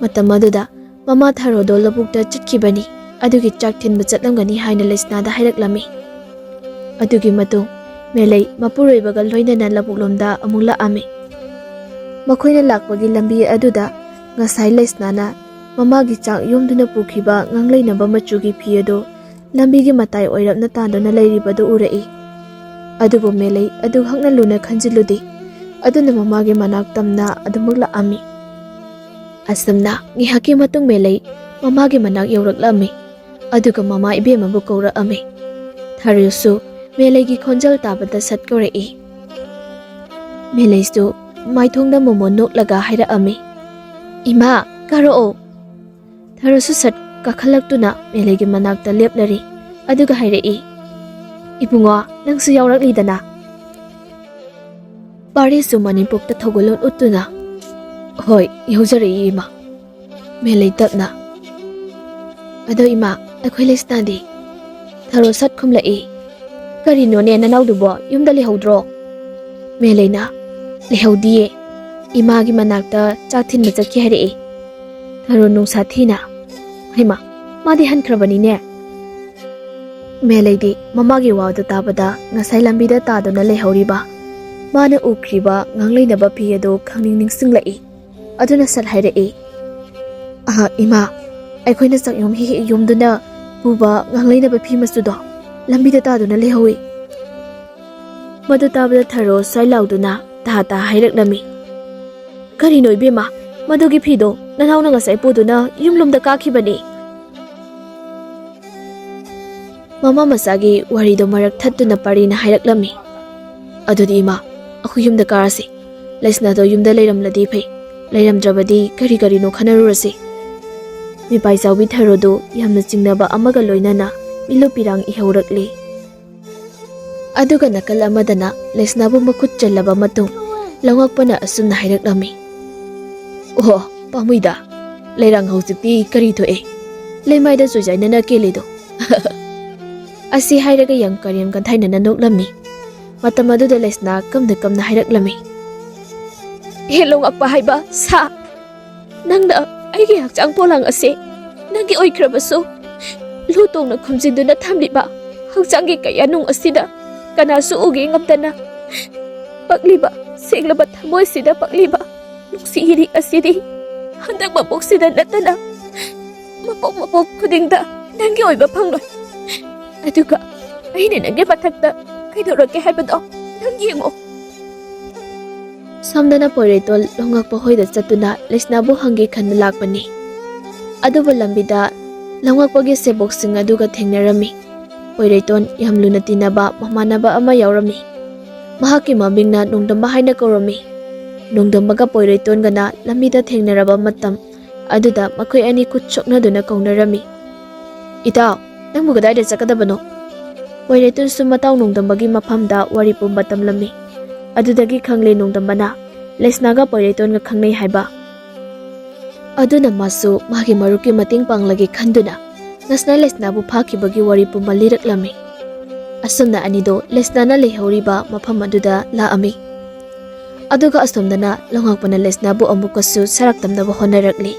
ꯃꯇꯝ ꯑꯗꯨꯗ ꯃꯃꯥ ꯊꯔꯣꯗꯣ ꯂꯧꯕꯨꯛꯇ ꯆꯠꯈꯤꯕꯅꯤ, ꯑꯗꯨꯒꯤ ꯆꯥꯛ ꯊꯤꯟꯕ ꯆꯠꯂꯝꯒꯅꯤ ꯍꯥꯏꯅ ꯂꯩꯁꯅꯥꯗ ꯍꯥꯏꯔꯛꯂꯝꯃꯤ꯫ ꯑꯗꯨꯒꯤ ꯃꯇꯨꯡ ꯃꯦꯂꯩ ꯃꯄꯨꯔꯣꯏꯕꯒ ꯂꯣꯏꯅꯅ ꯂꯧꯕꯨꯛꯂꯣꯝꯗ ꯑꯃꯨꯛ ꯂꯥꯛꯑꯝꯃꯤ꯫ ꯃꯈꯣꯏꯅ ꯂꯥꯛꯄꯒꯤ ꯂꯝꯕꯤ ꯑꯗꯨꯗ ꯉꯁꯥꯏ ꯂꯩꯁꯅꯥꯅ ꯃꯃꯥꯒꯤ ꯆꯥꯛ ꯌꯣꯝꯗꯨꯅ ꯄꯨꯈꯤꯕ ꯉꯥꯡꯂꯩꯅꯕ ꯃꯆꯨꯒꯤ ꯐꯤ ꯑꯗꯨ ꯂꯝꯕꯤꯒꯤ ꯃꯇꯥꯏ ꯑꯣꯏꯔꯞꯅ ꯇꯥꯟꯗꯨꯅ ꯂꯩꯔꯤꯕꯗꯨ ꯎꯔꯛꯏ꯫ ꯑꯗꯨꯕꯨ ꯃꯦꯂꯩ ꯑꯗꯨ ꯍꯛꯅ ꯂꯨꯅ ꯈꯟꯖꯤꯜꯂꯨꯗꯦ꯫ ꯑꯗꯨꯅ ꯃꯃꯥꯒꯤ ꯃꯅꯥꯛ ꯇꯝꯅ ꯑꯗꯨꯃꯛ ꯂꯥꯛꯑꯝꯃꯤ꯫ ꯑꯁꯨꯝꯅ ꯉꯥꯏꯍꯥꯛꯀꯤ ꯃꯇꯨꯡ ꯃꯦꯂꯩ ꯃꯃꯥꯒꯤ ꯃꯅꯥꯛ ꯌꯧꯔꯛꯂꯝꯃꯤ꯫ ꯑꯗꯨꯒ ꯃꯃꯥ ꯏꯕꯦꯝꯃꯕꯨ ꯀꯧꯔꯛꯑꯝꯃꯤ꯫ ꯊꯔꯣꯁꯨ ꯃꯦꯂꯩꯒꯤ ꯈꯣꯟꯖꯦꯜ ꯇꯥꯕꯗ ꯁꯠ ꯀꯧꯔꯛꯏ꯫ ꯃꯦꯂꯩꯁꯨ ꯃꯥꯏꯊꯣꯡꯗ ꯃꯣꯃꯣꯟ ꯅꯣꯛꯂꯒ ꯍꯥꯏꯔꯛꯑꯝꯃꯤ, "ꯏꯃꯥ, ꯀꯥꯔꯛꯑꯣ!" ꯊꯔꯣꯁꯨ ꯁꯠ ꯀꯥꯈꯠꯂꯛꯇꯨꯅ ꯃꯦꯂꯩꯒꯤ ꯃꯅꯥꯛꯇ ꯂꯦꯞꯂꯔꯤ꯫ ꯑꯗꯨꯒ ꯍꯥꯏꯔꯛꯏ, "ꯏꯕꯨꯡꯉꯣ, ꯅꯪꯁꯨ ꯌꯥꯎꯔꯛꯂꯤꯗꯅ?" ꯄꯥꯔꯤꯁꯨ ꯃꯅꯦꯝꯄꯣꯛꯇ ꯊꯧꯒꯜꯂꯣꯟ ꯎꯠꯇꯨꯅ, "ꯍꯣꯏ, ꯌꯥꯎꯖꯔꯛꯏ, ꯏꯃꯥ꯫" ꯃꯦꯂꯩ ꯇꯞꯅ, "ꯑꯗꯣ ꯏꯃꯥ, ꯑꯩꯈꯣꯏ ꯂꯩꯁꯅꯥꯗꯤ?" ꯊꯔꯣ ꯁꯠ ꯈꯨꯝꯂꯛꯏ, "ꯀꯔꯤꯅꯣꯅꯦ ꯅꯅꯥꯎꯗꯨꯕꯣ, ꯌꯨꯝꯗ ꯂꯩꯍꯧꯗ꯭ꯔꯣ?" ꯃꯦꯂꯩꯅ, "ꯂꯩꯍꯧꯗꯤꯌꯦ, ꯏꯃꯥꯒꯤ ꯃꯅꯥꯛꯇ ꯆꯥꯛ ꯊꯤꯟꯕ ꯆꯠꯈꯤ ꯍꯥꯏꯔꯛꯏ꯫" ꯊꯔꯣ ꯅꯨꯡꯁꯥ ꯊꯤꯅ, "ꯍꯩꯃꯥ, ꯃꯥꯗꯤ ꯍꯟꯈ꯭ꯔꯕꯅꯤꯅꯦ?" ꯃꯦꯂꯩꯗꯤ ꯃꯃꯥꯒꯤ ꯋꯥꯗꯨ ꯇꯥꯕꯗ ꯉꯁꯥꯏ ꯂꯝꯕꯤꯗ ꯇꯥꯗꯨꯅ ꯂꯩꯍꯧꯔꯤꯕ ꯃꯥꯅ ꯎꯈ꯭ꯔꯤꯕ ꯉꯥꯡꯂꯩꯅꯕ ꯐꯤ ꯑꯗꯨ ꯈꯪꯅꯤꯡ ꯅꯤꯡꯁꯤꯡꯂꯛꯏ꯫ ꯑꯗꯨꯅ ꯁꯠ ꯍꯥꯏꯔꯛꯏ, "ꯑꯍ, ꯏꯃꯥ, ꯑꯩꯈꯣꯏꯅ ꯆꯥꯛꯌꯣꯝ ꯍꯦꯛ ꯍꯦꯛ ꯌꯣꯝꯗꯨꯅ ꯄꯨꯕ ꯉꯥꯡꯂꯩꯅꯕ ꯐꯤ ꯃꯆꯨꯗꯣ ꯂꯝꯕꯤꯗ ꯇꯥꯗꯨꯅ ꯂꯩꯍꯧꯏ꯫" ꯃꯗꯨ ꯇꯥꯕꯗ ꯊꯔꯣ ꯁ꯭ꯋꯥꯏ ꯂꯥꯎꯗꯨꯅ ꯇꯥ ꯇꯥ ꯍꯥꯏꯔꯛꯂꯝꯃꯤ, "ꯀꯔꯤꯅꯣ ꯏꯕꯦꯝꯃ, ꯃꯗꯨꯒꯤ ꯐꯤꯗꯣ ꯅꯅꯥꯎꯅ ꯉꯁꯥꯏ ꯄꯨꯗꯨꯅ ꯌꯨꯝꯂꯣꯝꯗ ꯀꯥꯈꯤꯕꯅꯤ꯫" ꯃꯃꯥ ꯃꯆꯥꯒꯤ ꯋꯥꯔꯤꯗꯣ ꯃꯔꯛ ꯊꯠꯇꯨꯅ ꯄꯥꯔꯤꯅ ꯍꯥꯏꯔꯛꯂꯝꯃꯤ꯫ "ꯑꯗꯨꯗꯤ ꯏꯃꯥ, ꯑꯩꯈꯣꯏ ꯌꯨꯝꯗ ꯀꯥꯔꯁꯤ꯫ ꯂꯩꯁꯅꯥꯗꯣ ꯌꯨꯝꯗ ꯂꯩꯔꯝꯂꯗꯤ ꯐꯩ, ꯂꯩꯔꯝꯗ꯭ꯔꯕꯗꯤ ꯀꯔꯤ ꯀꯔꯤꯅꯣ ꯈꯟꯅꯔꯨꯔꯁꯤ꯫" ꯃꯤꯄꯥꯏ ꯆꯥꯎꯕꯤ ꯊꯔꯣꯗꯨ ꯌꯥꯝꯅ ꯆꯤꯡꯅꯕ ꯑꯃꯒ ꯂꯣꯏꯅꯅ ꯃꯤꯂꯨꯞ ꯄꯤꯔꯥꯡ ꯏꯍꯧꯔꯛꯂꯤ꯫ ꯑꯗꯨꯒ ꯅꯥꯀꯜ ꯑꯃꯗꯅ ꯂꯩꯁꯅꯥꯕꯨ ꯃꯈꯨꯠ ꯆꯜꯂꯕ ꯃꯇꯨꯡ ꯂꯧꯉꯥꯛꯄꯅ ꯑꯁꯨꯝꯅ ꯍꯥꯏꯔꯛꯂꯝꯃꯤ, "ꯑꯣꯍꯣ, ꯄꯥꯝꯃꯨꯏꯗ, ꯂꯩꯔꯥꯡ ꯍꯧꯖꯤꯛꯇꯤ ꯀꯔꯤ ꯊꯣꯛꯑꯦ? ꯂꯩꯃꯥꯏꯗ ꯆꯣꯏꯖꯥꯏꯅꯅ ꯀꯦꯜꯂꯤꯗꯣ?" ꯑꯁꯤ ꯍꯥꯏꯔꯒ ꯌꯥꯝ ꯀꯔꯦꯝ ꯀꯟꯊꯥꯏꯅꯅ ꯅꯣꯛꯂꯝꯃꯤ꯫ ꯃꯇꯝ ꯑꯗꯨꯗ ꯂꯩꯁꯅꯥ ꯀꯝꯅ ꯀꯝꯅ ꯍꯥꯏꯔꯛꯂꯝꯃꯤ, "ꯍꯦ ꯂꯧꯉꯥꯛꯄ ꯍꯥꯏꯕ ꯁꯥ, ꯅꯪꯅ ꯑꯩꯒꯤ ꯍꯛꯆꯥꯡ ꯄꯣꯂꯥꯡ ꯑꯁꯦ ꯅꯪꯒꯤ ꯑꯣꯏꯈ꯭ꯔꯕꯁꯨ, ꯂꯨ ꯇꯣꯡꯅ ꯈꯨꯝꯖꯤꯟꯗꯨꯅ ꯊꯝꯂꯤꯕ ꯍꯛꯆꯥꯡꯒꯤ ꯀꯌꯥꯅꯨꯡ ꯑꯁꯤꯗ ꯀꯅꯥꯁꯨ ꯎꯒꯦ ꯉꯝꯗꯅ ꯄꯛꯂꯤꯕ, ꯁꯦꯡꯂꯕ ꯊꯃꯣꯏꯁꯤꯗ ꯄꯛꯂꯤꯕ ꯅꯨꯡꯁꯤ ꯏꯔꯤꯛ ꯑꯁꯤꯗꯤ ꯍꯟꯗꯛ ꯃꯄꯣꯛꯁꯤꯗ ꯅꯠꯇꯅ ꯃꯄꯣꯛ ꯃꯄꯣꯛ ꯈꯨꯗꯤꯡꯗ ꯅꯪꯒꯤ ꯑꯣꯏꯕ ꯐꯪꯂꯣꯏ꯫ ꯑꯗꯨꯒ ꯑꯩꯅ ꯅꯪꯒꯤ ꯃꯊꯛꯇ ꯀꯩꯗꯧꯔꯛꯀꯦ ꯍꯥꯏꯕꯗꯣ ꯅꯪ ꯌꯦꯡꯉꯣ꯫" ꯁꯣꯝꯗꯅ ꯄꯣꯏꯔꯩꯇꯣꯟ ꯂꯧꯉꯥꯛꯄ ꯍꯣꯏꯗ ꯆꯠꯇꯨꯅ ꯂꯩꯁꯅꯥꯕꯨ ꯍꯪꯒꯦ ꯈꯟꯅ ꯂꯥꯛꯄꯅꯤ꯫ ꯑꯗꯨꯕꯨ ꯂꯝꯕꯤꯗ ꯂꯧꯉꯥꯛꯄꯒꯤ ꯁꯦꯕꯣꯛꯁꯤꯡ ꯑꯗꯨꯒ ꯊꯦꯡꯅꯔꯝꯃꯤ꯫ ꯄꯣꯏꯔꯩꯇꯣꯟ ꯌꯥꯝ ꯂꯨꯅ ꯇꯤꯟꯅꯕ ꯃꯃꯥꯟꯅꯕ ꯑꯃ ꯌꯥꯎꯔꯝꯃꯤ꯫ ꯃꯍꯥꯛꯀꯤ ꯃꯃꯤꯡꯅ ꯅꯣꯡꯗꯝꯕ ꯍꯥꯏꯅ ꯀꯧꯔꯝꯃꯤ꯫ ꯅꯣꯡꯗꯝꯕꯒ ꯄꯣꯏꯔꯩꯇꯣꯟꯒꯅ ꯂꯝꯕꯤꯗ ꯊꯦꯡꯅꯔꯕ ꯃꯇꯝ ꯑꯗꯨꯗ ꯃꯈꯣꯏ ꯑꯅꯤ ꯈꯨꯠ ꯁꯣꯛꯅꯗꯨꯅ ꯀꯧꯅꯔꯝꯃꯤ꯫ "ꯏꯇꯥꯎ, ꯅꯪꯕꯨ ꯀꯗꯥꯏꯗ ꯆꯠꯀꯗꯕꯅꯣ?" ꯄꯣꯏꯔꯩꯇꯣꯟꯁꯨ ꯃꯇꯥꯎ ꯅꯣꯡꯗꯝꯕꯒꯤ ꯃꯐꯝꯗ ꯋꯥꯔꯤ ꯄꯨꯝꯕ ꯇꯝꯂꯝꯃꯤ꯫ ꯑꯗꯨꯗꯒꯤ ꯈꯪꯂꯦ ꯅꯣꯡꯗꯝꯕꯅ ꯂꯩꯁꯅꯥꯒ ꯄꯣꯏꯔꯩꯇꯣꯟꯒ ꯈꯪꯅꯩ ꯍꯥꯏꯕ꯫ ꯑꯗꯨꯅ ꯃꯥꯁꯨ ꯃꯥꯒꯤ ꯃꯔꯨꯞꯀꯤ ꯃꯇꯦꯡ ꯄꯥꯡꯂꯒꯦ ꯈꯟꯗꯨꯅ ꯉꯁꯅ ꯂꯩꯁꯅꯥꯕꯨ ꯐꯥꯈꯤꯕꯒꯤ ꯋꯥꯔꯤ ꯄꯨꯝꯕ ꯂꯤꯔꯛꯂꯝꯃꯤ꯫ ꯑꯁꯨꯝꯅ ꯑꯅꯤꯗꯣ ꯂꯩꯁꯅꯥꯅ ꯂꯩꯍꯧꯔꯤꯕ ꯃꯐꯝ ꯑꯗꯨꯗ ꯂꯥꯛꯑꯝꯃꯤ꯫ ꯑꯗꯨꯒ ꯑꯁꯣꯝꯗꯅ ꯂꯧꯉꯥꯛꯄꯅ ꯂꯩꯁꯅꯥꯕꯨ ꯑꯃꯨꯛꯀꯁꯨ ꯁꯔꯥꯛ ꯇꯝꯅꯕ ꯍꯣꯠꯅꯔꯛꯂꯤ꯫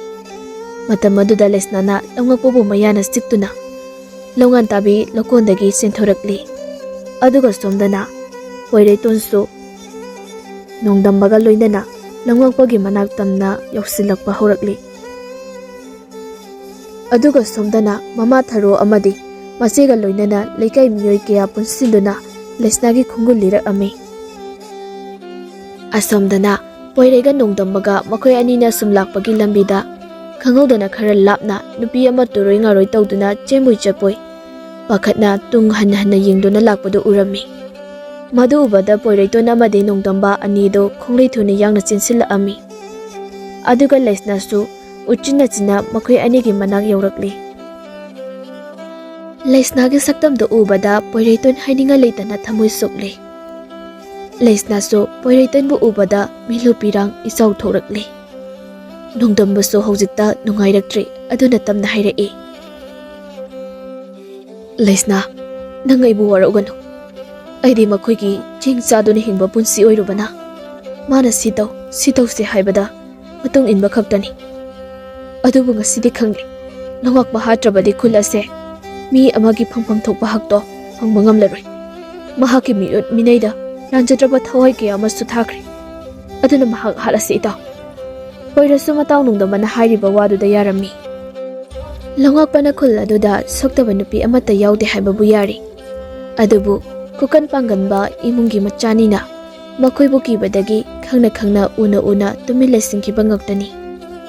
ꯃꯇꯝ ꯑꯗꯨꯗ ꯂꯩꯁꯅꯥꯅ ꯂꯧꯉꯥꯛꯄꯕꯨ ꯃꯌꯥꯅ ꯆꯤꯛꯇꯨꯅ ꯂꯧꯉꯥꯟ ꯇꯥꯕꯤ ꯂꯧꯀꯣꯟꯗꯒꯤ ꯆꯦꯟꯊꯣꯔꯛꯂꯤ꯫ ꯑꯗꯨꯒ ꯁꯣꯝꯗꯅ ꯄꯣꯏꯔꯩꯇꯣꯟꯁꯨ ꯅꯣꯡꯗꯝꯕꯒ ꯂꯣꯏꯅꯅ ꯂꯧꯉꯥꯛꯄꯒꯤ ꯃꯅꯥꯛ ꯇꯝꯅ ꯌꯧꯁꯤꯜꯂꯛꯄ ꯍꯧꯔꯛꯂꯤ꯫ ꯑꯗꯨꯒ ꯁꯣꯝꯗꯅ ꯃꯃꯥ ꯊꯔꯣ ꯑꯃꯗꯤ ꯃꯆꯦꯒ ꯂꯣꯏꯅꯅ ꯂꯩꯀꯥꯏ ꯃꯤꯑꯣꯏ ꯀꯌꯥ ꯄꯨꯟꯁꯤꯟꯗꯨꯅ ꯂꯩꯁꯅꯥꯒꯤ ꯈꯣꯡꯒꯨꯜ ꯂꯤꯔꯛꯑꯝꯃꯤ꯫ ꯑꯁꯣꯝꯗꯅ ꯄꯣꯏꯔꯩꯒ ꯅꯣꯡꯗꯝꯕꯒ ꯃꯈꯣꯏ ꯑꯅꯤꯅ ꯁꯨꯝ ꯂꯥꯛꯄꯒꯤ ꯂꯝꯕꯤꯗ ꯈꯪꯍꯧꯗꯅ ꯈꯔ ꯂꯥꯞꯅ ꯅꯨꯄꯤ ꯑꯃ ꯇꯨꯔꯣꯏ ꯉꯥꯔꯣꯏ ꯇꯧꯗꯨꯅ ꯆꯦꯟꯕꯣꯏ ꯆꯠꯄꯣꯏ ꯄꯥꯈꯠꯅ ꯇꯨꯡ ꯍꯟꯅ ꯍꯟꯅ ꯌꯦꯡꯗꯨꯅ ꯂꯥꯛꯄꯗꯨ ꯎꯔꯝꯃꯤ꯫ ꯃꯗꯨ ꯎꯕꯗ ꯄꯣꯏꯔꯩꯇꯣꯟ ꯑꯃꯗꯤ ꯅꯣꯡꯗꯝꯕ ꯑꯅꯤꯗꯨ ꯈꯣꯡꯂꯩ ꯊꯨꯅ ꯌꯥꯡꯅ ꯆꯦꯟꯁꯤꯜꯂꯛꯑꯝꯃꯤ꯫ ꯑꯗꯨꯒ ꯂꯩꯁꯅꯥꯁꯨ ꯎꯆꯤꯟ ꯅꯥꯆꯤꯟꯅ ꯃꯈꯣꯏ ꯑꯅꯤꯒꯤ ꯃꯅꯥꯛ ꯌꯧꯔꯛꯂꯤ꯫ ꯂꯩꯁꯅꯥꯒꯤ ꯁꯛꯇꯝꯗꯨ ꯎꯕꯗ ꯄꯣꯏꯔꯩꯇꯣꯟ ꯍꯥꯏꯅꯤꯡꯉꯥꯏ ꯂꯩꯇꯅ ꯊꯃꯣꯏ ꯁꯣꯛꯂꯦ꯫ ꯂꯩꯁꯅꯥꯁꯨ ꯄꯣꯏꯔꯩꯇꯣꯟꯕꯨ ꯎꯕꯗ ꯃꯤꯠꯂꯨ ꯄꯤꯔꯥꯡ ꯏꯆꯥꯎ ꯊꯣꯛꯂꯛꯂꯦ꯫ ꯅꯣꯡꯗꯝꯕꯁꯨ ꯍꯧꯖꯤꯛꯇ ꯅꯨꯡꯉꯥꯏꯔꯛꯇ꯭ꯔꯦ, ꯑꯗꯨꯅ ꯇꯞꯅ ꯍꯥꯏꯔꯛꯏ, "ꯂꯩꯁꯅꯥ, ꯅꯪ ꯑꯩꯕꯨ ꯋꯥꯔꯧꯒꯅꯨ꯫ ꯑꯩꯗꯤ ꯃꯈꯣꯏꯒꯤ ꯆꯦꯡ ꯆꯥꯗꯨꯅ ꯍꯤꯡꯕ ꯄꯨꯟꯁꯤ ꯑꯣꯏꯔꯨꯕꯅ, ꯃꯥꯅ ꯁꯤ ꯇꯧ, ꯁꯤ ꯇꯧꯁꯦ ꯍꯥꯏꯕꯗ ꯃꯇꯨꯡ ꯏꯟꯕ ꯈꯛꯇꯅꯤ꯫ ꯑꯗꯨꯕꯨ ꯉꯁꯤꯗꯤ ꯈꯪꯂꯦ, ꯂꯨꯉꯥꯛꯄ ꯍꯥꯠꯇ꯭ꯔꯕꯗꯤ ꯈꯨꯜ ꯑꯁꯦ ꯃꯤ ꯑꯃꯒꯤ ꯐꯪꯐꯝ ꯊꯣꯛꯄ ꯍꯛꯇꯣ ꯐꯪꯕ ꯉꯝꯂꯔꯣꯏ꯫ ꯃꯍꯥꯛꯀꯤ ꯃꯤꯑꯣꯠ ꯃꯤꯅꯩꯗ ꯂꯥꯟꯖꯗ꯭ꯔꯕ ꯊꯋꯥꯏ ꯀꯌꯥ ꯑꯃꯁꯨ ꯊꯥꯈ꯭ꯔꯦ꯫ ꯑꯗꯨꯅ ꯃꯍꯥꯛ ꯍꯥꯠꯂꯁꯤ, ꯏꯇꯥꯎ꯫ ꯑꯣꯏꯔꯁꯨ ꯃꯇꯥꯎ ꯅꯣꯡꯗꯝꯕꯅ ꯍꯥꯏꯔꯤꯕ ꯋꯥꯗꯨꯗ ꯌꯥꯔꯝꯃꯤ꯫ ꯂꯨꯉꯥꯛꯄꯅ ꯈꯨꯜ ꯑꯗꯨꯗ ꯁꯣꯛꯇꯕ ꯅꯨꯄꯤ ꯑꯃꯠꯇ ꯌꯥꯎꯗꯦ ꯍꯥꯏꯕꯕꯨ ꯌꯥꯔꯤ꯫ ꯑꯗꯨꯕꯨ ꯀꯨꯀꯟ ꯄꯥꯡꯒꯟꯕ ꯏꯃꯨꯡꯒꯤ ꯃꯆꯥꯅꯤꯅ ꯃꯈꯣꯏꯕꯨ ꯀꯤꯕꯗꯒꯤ ꯈꯪꯅ ꯈꯪꯅ ꯎꯅ ꯎꯅ ꯇꯨꯃꯤꯟ ꯂꯩꯁꯤꯟꯈꯤꯕ ꯉꯥꯛꯇꯅꯤ꯫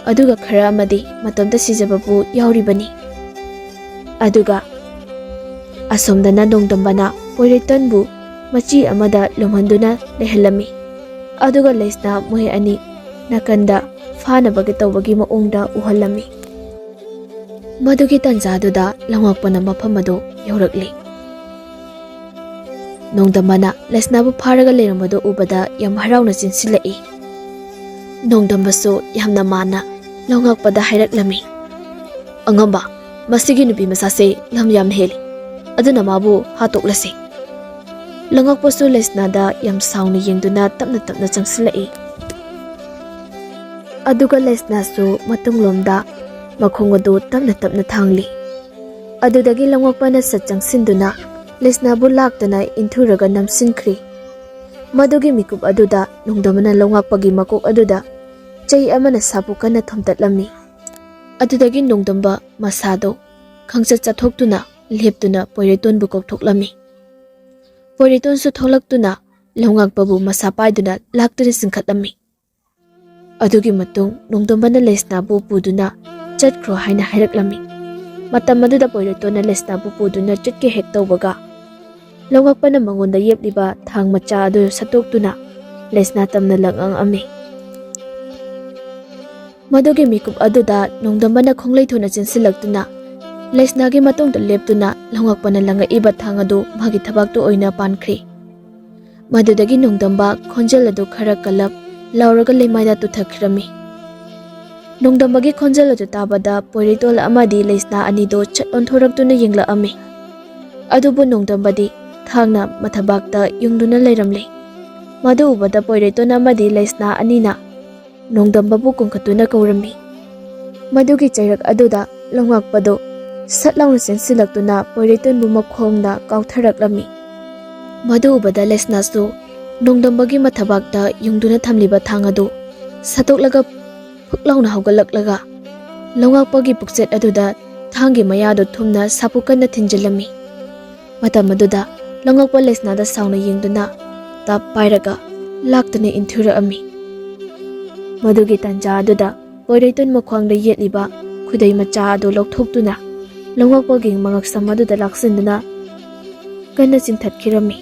ꯑꯗꯨꯒ ꯈꯔ ꯑꯃꯗꯤ ꯃꯇꯣꯝꯇ ꯁꯤꯖꯕꯕꯨ ꯌꯥꯎꯔꯤꯕꯅꯤ꯫ ꯑꯗꯨꯒ ꯑꯁꯣꯝꯗꯅ ꯅꯣꯡꯗꯝꯕꯅ ꯄꯣꯏꯔꯩꯇꯣꯟꯕꯨ ꯃꯆꯤ ꯑꯃꯗ ꯂꯨꯝꯍꯟꯗꯨꯅ ꯂꯩꯍꯜꯂꯝꯃꯤ꯫ ꯑꯗꯨꯒ ꯂꯩꯁꯅꯥ ꯃꯣꯏ ꯑꯅꯤ ꯅꯥꯀꯟꯗ ꯐꯥꯅꯕꯒꯤ ꯇꯧꯕꯒꯤ ꯃꯑꯣꯡꯗ ꯎꯍꯜꯂꯝꯃꯤ꯫ ꯃꯗꯨꯒꯤ ꯇꯥꯟꯖꯥꯗꯨꯗ ꯂꯨꯉꯥꯛꯄꯅ ꯃꯐꯝ ꯑꯗꯨ ꯌꯧꯔꯛꯂꯤ꯫ ꯅꯣꯡꯗꯝꯕꯅ ꯂꯩꯁꯅꯥꯕꯨ ꯐꯥꯔꯒ ꯂꯩꯔꯝꯕꯗꯨ ꯎꯕꯗ ꯌꯥꯝ ꯍꯔꯥꯎꯅ ꯆꯦꯟꯁꯤꯜꯂꯛꯏ꯫ ꯅꯣꯡꯗꯝꯕꯁꯨ ꯌꯥꯝꯅ ꯃꯥꯟꯅ ꯂꯨꯉꯥꯛꯄꯗ ꯍꯥꯏꯔꯛꯂꯝꯃꯤ, "ꯑꯉꯝꯕ, ꯃꯁꯤꯒꯤ ꯅꯨꯄꯤ ꯃꯆꯥꯁꯦ ꯂꯝ ꯌꯥꯝꯅ ꯍꯦꯜꯂꯤ, ꯑꯗꯨꯅ ꯃꯥꯕꯨ ꯍꯥꯠꯇꯣꯛꯂꯁꯤ꯫" ꯂꯨꯉꯥꯛꯄꯁꯨ ꯂꯩꯁꯅꯥꯗ ꯌꯥꯝ ꯁꯥꯎꯅ ꯌꯦꯡꯗꯨꯅ ꯇꯞꯅ ꯇꯞꯅ ꯆꯪꯁꯤꯜꯂꯛꯏ꯫ ꯑꯗꯨꯒ ꯂꯩꯁꯅꯥꯁꯨ ꯃꯇꯨꯡꯂꯣꯝꯗ ꯃꯈꯣꯡ ꯑꯗꯨ ꯇꯞꯅ ꯇꯞꯅ ꯊꯥꯡꯂꯤ꯫ ꯑꯗꯨꯗꯒꯤ ꯂꯨꯉꯥꯛꯄꯅ ꯁꯠ ꯆꯪꯁꯤꯟꯗꯨꯅ ꯂꯩꯁꯅꯥꯕꯨ ꯂꯥꯛꯇꯅ ꯏꯟꯊꯨꯔꯒ ꯅꯝꯁꯤꯟꯈ꯭ꯔꯤ꯫ ꯃꯗꯨꯒꯤ ꯃꯤꯀꯨꯞ ꯑꯗꯨꯗ ꯅꯣꯡꯗꯝꯕꯅ ꯂꯨꯉꯥꯛꯄꯒꯤ ꯃꯀꯣꯛ ꯑꯗꯨꯗ ꯆꯩ ꯑꯃꯅ ꯁꯥꯄꯨ ꯀꯟꯅ ꯊꯣꯝꯇꯠꯂꯝꯃꯤ꯫ ꯑꯗꯨꯗꯒꯤ ꯅꯣꯡꯗꯝꯕ ꯃꯁꯥꯗꯣ ꯈꯪꯆꯠ ꯆꯠꯊꯣꯛꯇꯨꯅ ꯂꯦꯞꯇꯨꯅ ꯄꯣꯏꯔꯩꯇꯣꯟꯕꯨ ꯀꯧꯊꯣꯛꯂꯝꯃꯤ꯫ ꯄꯣꯏꯔꯩꯇꯣꯟꯁꯨ ꯊꯣꯛꯂꯛꯇꯨꯅ ꯂꯨꯉꯥꯛꯄꯕꯨ ꯃꯁꯥ ꯄꯥꯏꯗꯨꯅ ꯂꯥꯛꯇꯨꯅ ꯆꯤꯡꯈꯠꯂꯝꯃꯤ꯫ ꯑꯗꯨꯒꯤ ꯃꯇꯨꯡ ꯅꯣꯡꯗꯝꯕꯅ ꯂꯩꯁꯅꯥꯕꯨ ꯄꯨꯗꯨꯅ ꯆꯠꯈ꯭ꯔꯣ ꯍꯥꯏꯅ ꯍꯥꯏꯔꯛꯂꯝꯃꯤ꯫ ꯃꯇꯝ ꯑꯗꯨꯗ ꯄꯣꯏꯔꯩꯇꯣꯟꯅ ꯂꯩꯁꯅꯥꯕꯨ ꯄꯨꯗꯨꯅ ꯆꯠꯀꯦ ꯍꯦꯛ ꯇꯧꯕꯒ, ꯂꯧꯉꯥꯛꯄꯅ ꯃꯉꯣꯟꯗ ꯌꯦꯞꯂꯤꯕ ꯊꯥꯡ ꯃꯆꯥ ꯑꯗꯨ ꯁꯠꯇꯣꯛꯇꯨꯅ ꯂꯩꯁꯅꯥ ꯇꯝꯅ ꯂꯪꯉꯛꯑꯝꯃꯤ꯫ ꯃꯗꯨꯒꯤ ꯃꯤꯀꯨꯞ ꯑꯗꯨꯗ ꯅꯣꯡꯗꯝꯕꯅ ꯈꯣꯡꯂꯩ ꯊꯨꯅ ꯆꯦꯟꯁꯤꯜꯂꯛꯇꯨꯅ ꯂꯩꯁꯅꯥꯒꯤ ꯃꯇꯨꯡꯗ ꯂꯦꯞꯇꯨꯅ ꯂꯧꯉꯥꯛꯄꯅ ꯂꯪꯉꯛꯏꯕ ꯊꯥꯡ ꯑꯗꯨ ꯃꯥꯒꯤ ꯊꯕꯥꯛꯇ ꯑꯣꯏꯅ ꯄꯥꯟꯈ꯭ꯔꯤ꯫ ꯃꯗꯨꯗꯒꯤ ꯅꯣꯡꯗꯝꯕ ꯈꯣꯟꯖꯦꯜ ꯑꯗꯨ ꯈꯔ ꯀꯜꯂꯞ ꯂꯥꯎꯔꯒ ꯂꯩꯃꯥꯏꯗ ꯇꯨꯊꯈꯤꯔꯝꯃꯤ꯫ ꯅꯣꯡꯗꯝꯕꯒꯤ ꯈꯣꯟꯖꯦꯜ ꯑꯗꯨ ꯇꯥꯕꯗ ꯄꯣꯏꯔꯩꯇꯣꯟ ꯑꯃꯗꯤ ꯂꯩꯁꯅꯥ ꯑꯅꯤꯗꯣ ꯆꯠ ꯑꯣꯟꯊꯣꯔꯛꯇꯨꯅ ꯌꯦꯡꯂꯛꯑꯝꯃꯤ꯫ ꯑꯗꯨꯕꯨ ꯅꯣꯡꯗꯝꯕꯗꯤ ꯊꯥꯡꯅ ꯃꯊꯕꯥꯛꯇ ꯌꯨꯡꯗꯨꯅ ꯂꯩꯔꯝꯂꯦ꯫ ꯃꯗꯨ ꯎꯕꯗ ꯄꯣꯏꯔꯩꯇꯣꯟ ꯑꯃꯗꯤ ꯂꯩꯁꯅꯥ ꯑꯅꯤꯅ ꯅꯣꯡꯗꯝꯕꯕꯨ ꯀꯣꯟꯈꯠꯇꯨꯅ ꯀꯧꯔꯝꯃꯤ꯫ ꯃꯗꯨꯒꯤ ꯆꯩꯔꯛ ꯑꯗꯨꯗ ꯂꯧꯉꯥꯛꯄꯗꯨ ꯁꯠ ꯂꯥꯎꯅ ꯆꯦꯟꯁꯤꯜꯂꯛꯇꯨꯅ ꯄꯣꯏꯔꯩꯇꯣꯟꯕꯨ ꯃꯈꯣꯡꯗ ꯀꯥꯎꯊꯔꯛꯂꯝꯃꯤ꯫ ꯃꯗꯨ ꯎꯕꯗ ꯂꯩꯁꯅꯥꯁꯨ ꯅꯣꯡꯗꯝꯕꯒꯤ ꯃꯊꯕꯥꯛꯇ ꯌꯨꯡꯗꯨꯅ ꯊꯝꯂꯤꯕ ꯊꯥꯡ ꯑꯗꯨ ꯁꯠꯇꯣꯛꯂꯒ ꯐꯨꯛ ꯂꯥꯎꯅ ꯍꯧꯒꯠꯂꯛꯂꯒ ꯂꯧꯉꯥꯛꯄꯒꯤ ꯄꯨꯛꯆꯦꯠ ꯑꯗꯨꯗ ꯊꯥꯡꯒꯤ ꯃꯌꯥꯗꯨ ꯊꯨꯝꯅ ꯁꯥꯄꯨ ꯀꯟꯅ ꯊꯤꯟꯖꯤꯜꯂꯝꯃꯤ꯫ ꯃꯇꯝ ꯑꯗꯨꯗ ꯂꯧꯉꯥꯛꯄ ꯂꯩꯁꯅꯥꯗ ꯁꯥꯎꯅ ꯌꯦꯡꯗꯨꯅ ꯇꯞ ꯄꯥꯏꯔꯒ ꯂꯥꯛꯇꯨꯅ ꯏꯟꯊꯨꯔꯛꯑꯝꯃꯤ꯫ ꯃꯗꯨꯒꯤ ꯇꯥꯟꯖꯥ ꯑꯗꯨꯗ ꯄꯣꯏꯔꯩꯇꯣꯟ ꯃꯈ꯭ꯋꯥꯡꯗ ꯌꯦꯠꯂꯤꯕ ꯈꯨꯗꯩ ꯃꯆꯥ ꯑꯗꯨ ꯂꯧꯊꯣꯛꯇꯨꯅ ꯂꯧꯉꯥꯛꯄꯒꯤ ꯃꯉꯛꯁꯝ ꯑꯗꯨꯗ ꯂꯥꯛꯁꯤꯟꯗꯨꯅ ꯀꯟꯅ ꯆꯤꯡꯊꯠꯈꯤꯔꯝꯃꯤ꯫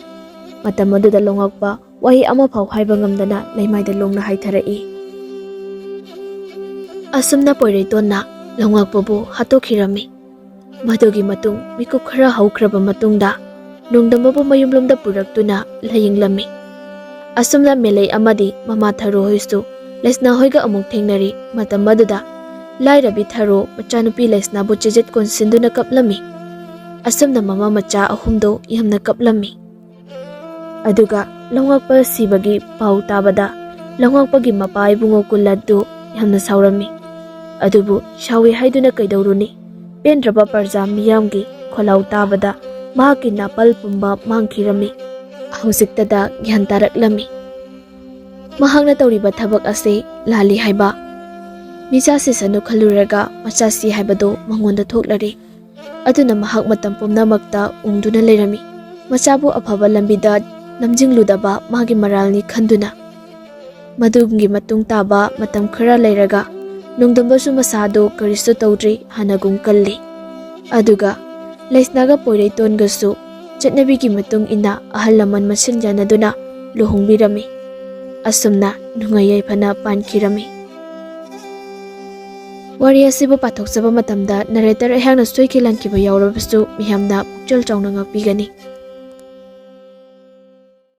ꯃꯇꯝ ꯑꯗꯨꯗ ꯂꯧꯉꯥꯛꯄ ꯋꯥꯍꯩ ꯑꯃꯐꯥꯎ ꯍꯥꯏꯕ ꯉꯝꯗꯅ ꯂꯩꯃꯥꯏꯗ ꯂꯣꯡꯅ ꯍꯥꯏꯊꯔꯛꯏ꯫ ꯑꯁꯨꯝꯅ ꯄꯣꯏꯔꯩꯇꯣꯟꯅ ꯂꯧꯉꯥꯛꯄꯕꯨ ꯍꯥꯠꯇꯣꯛꯈꯤꯔꯝꯃꯤ꯫ ꯃꯗꯨꯒꯤ ꯃꯇꯨꯡ ꯃꯤꯀꯨꯞ ꯈꯔ ꯍꯧꯈ꯭ꯔꯕ ꯃꯇꯨꯡꯗ ꯅꯣꯡꯗꯝꯕꯕꯨ ꯃꯌꯨꯝꯂꯣꯝꯗ ꯄꯨꯔꯛꯇꯨꯅ ꯂꯥꯌꯦꯡꯂꯝꯃꯤ꯫ ꯑꯁꯨꯝꯅ ꯃꯦꯂꯩ ꯑꯃꯗꯤ ꯃꯃꯥ ꯊꯔꯣ ꯍꯣꯏꯁꯨ ꯂꯩꯁꯅꯥ ꯍꯣꯏꯒ ꯑꯃꯨꯛ ꯊꯦꯡꯅꯔꯤ꯫ ꯃꯇꯝ ꯑꯗꯨꯗ ꯂꯥꯏꯔꯕꯤ ꯊꯔꯣ ꯃꯆꯥꯅꯨꯄꯤ ꯂꯩꯁꯅꯥꯕꯨ ꯆꯦꯖꯦꯠ ꯀꯣꯟꯁꯤꯟꯗꯨꯅ ꯀꯞꯂꯝꯃꯤ꯫ ꯑꯁꯨꯝꯅ ꯃꯃꯥ ꯃꯆꯥ ꯑꯍꯨꯝꯗꯣ ꯌꯥꯝꯅ ꯀꯞꯂꯝꯃꯤ꯫ ꯑꯗꯨꯒ ꯂꯧꯉꯥꯛꯄ ꯁꯤꯕꯒꯤ ꯄꯥꯎ ꯇꯥꯕꯗ ꯂꯧꯉꯥꯛꯄꯒꯤ ꯃꯄꯥ ꯏꯕꯨꯡꯉꯣ ꯀꯨꯜꯂꯠꯇꯨ ꯌꯥꯝꯅ ꯁꯥꯎꯔꯝꯃꯤ꯫ ꯑꯗꯨꯕꯨ ꯁꯥꯎꯏ ꯍꯥꯏꯗꯨꯅ ꯀꯩꯗꯧꯔꯨꯅꯤ? ꯄꯦꯟꯗ꯭ꯔꯕ ꯄ꯭ꯔꯖꯥ ꯃꯤꯌꯥꯝꯒꯤ ꯈꯣꯜꯂꯥꯎ ꯇꯥꯕꯗ ꯃꯍꯥꯛꯀꯤ ꯅꯥꯄꯜ ꯄꯨꯝꯕ ꯃꯥꯡꯈꯤꯔꯝꯃꯤ꯫ ꯍꯧꯖꯤꯛꯇꯗ ꯒ꯭ꯌꯥꯟ ꯇꯥꯔꯛꯂꯝꯃꯤ꯫ ꯃꯍꯥꯛꯅ ꯇꯧꯔꯤꯕ ꯊꯕꯛ ꯑꯁꯤ ꯂꯥꯜꯂꯤ ꯍꯥꯏꯕ꯫ ꯃꯤꯆꯥ ꯁꯤꯁꯅꯨ ꯈꯜꯂꯨꯔꯒ ꯃꯆꯥ ꯁꯤ ꯍꯥꯏꯕꯗꯨ ꯃꯉꯣꯟꯗ ꯊꯣꯛꯂꯔꯦ꯫ ꯑꯗꯨꯅ ꯃꯍꯥꯛ ꯃꯇꯝ ꯄꯨꯝꯅꯃꯛꯇ ꯎꯪꯗꯨꯅ ꯂꯩꯔꯝꯃꯤ꯫ ꯃꯆꯥꯕꯨ ꯑꯐꯕ ꯂꯝꯕꯤꯗ ꯂꯝꯖꯤꯡꯂꯨꯗꯕ ꯃꯥꯒꯤ ꯃꯔꯥꯜꯅꯤ ꯈꯟꯗꯨꯅ꯫ ꯃꯗꯨꯒꯤ ꯃꯇꯨꯡ ꯇꯥꯕ ꯃꯇꯝ ꯈꯔ ꯂꯩꯔꯒ ꯅꯣꯡꯗꯝꯕꯁꯨ ꯃꯁꯥꯗꯨ ꯀꯔꯤꯁꯨ ꯇꯧꯗ꯭ꯔꯤ ꯍꯥꯟꯅꯒꯨꯝ ꯀꯜꯂꯤ꯫ ꯑꯗꯨꯒ ꯂꯩꯁꯅꯥꯒ ꯄꯣꯏꯔꯩꯇꯣꯟꯒꯁꯨ ꯆꯠꯅꯕꯤꯒꯤ ꯃꯇꯨꯡ ꯏꯟꯅ ꯑꯍꯜ ꯂꯃꯟ ꯃꯁꯤꯟ ꯌꯥꯅꯗꯨꯅ ꯂꯨꯍꯣꯡꯕꯤꯔꯝꯃꯤ꯫ ꯑꯁꯨꯝꯅ ꯅꯨꯡꯉꯥꯏ ꯌꯥꯏꯐꯅ ꯄꯥꯟꯈꯤꯔꯝꯃꯤ꯫ ꯋꯥꯔꯤ ꯑꯁꯤꯕꯨ ꯄꯥꯊꯣꯛꯆꯕ ꯃꯇꯝꯗ ꯅꯔꯦꯇꯔ ꯑꯩꯍꯥꯛꯅ ꯁꯣꯏꯈꯤ ꯂꯥꯟꯈꯤꯕ ꯌꯥꯎꯔꯕꯁꯨ ꯃꯤꯌꯥꯝꯅ ꯄꯨꯛꯆꯦꯜ ꯆꯥꯎꯅ ꯉꯥꯛꯄꯤꯒꯅꯤ꯫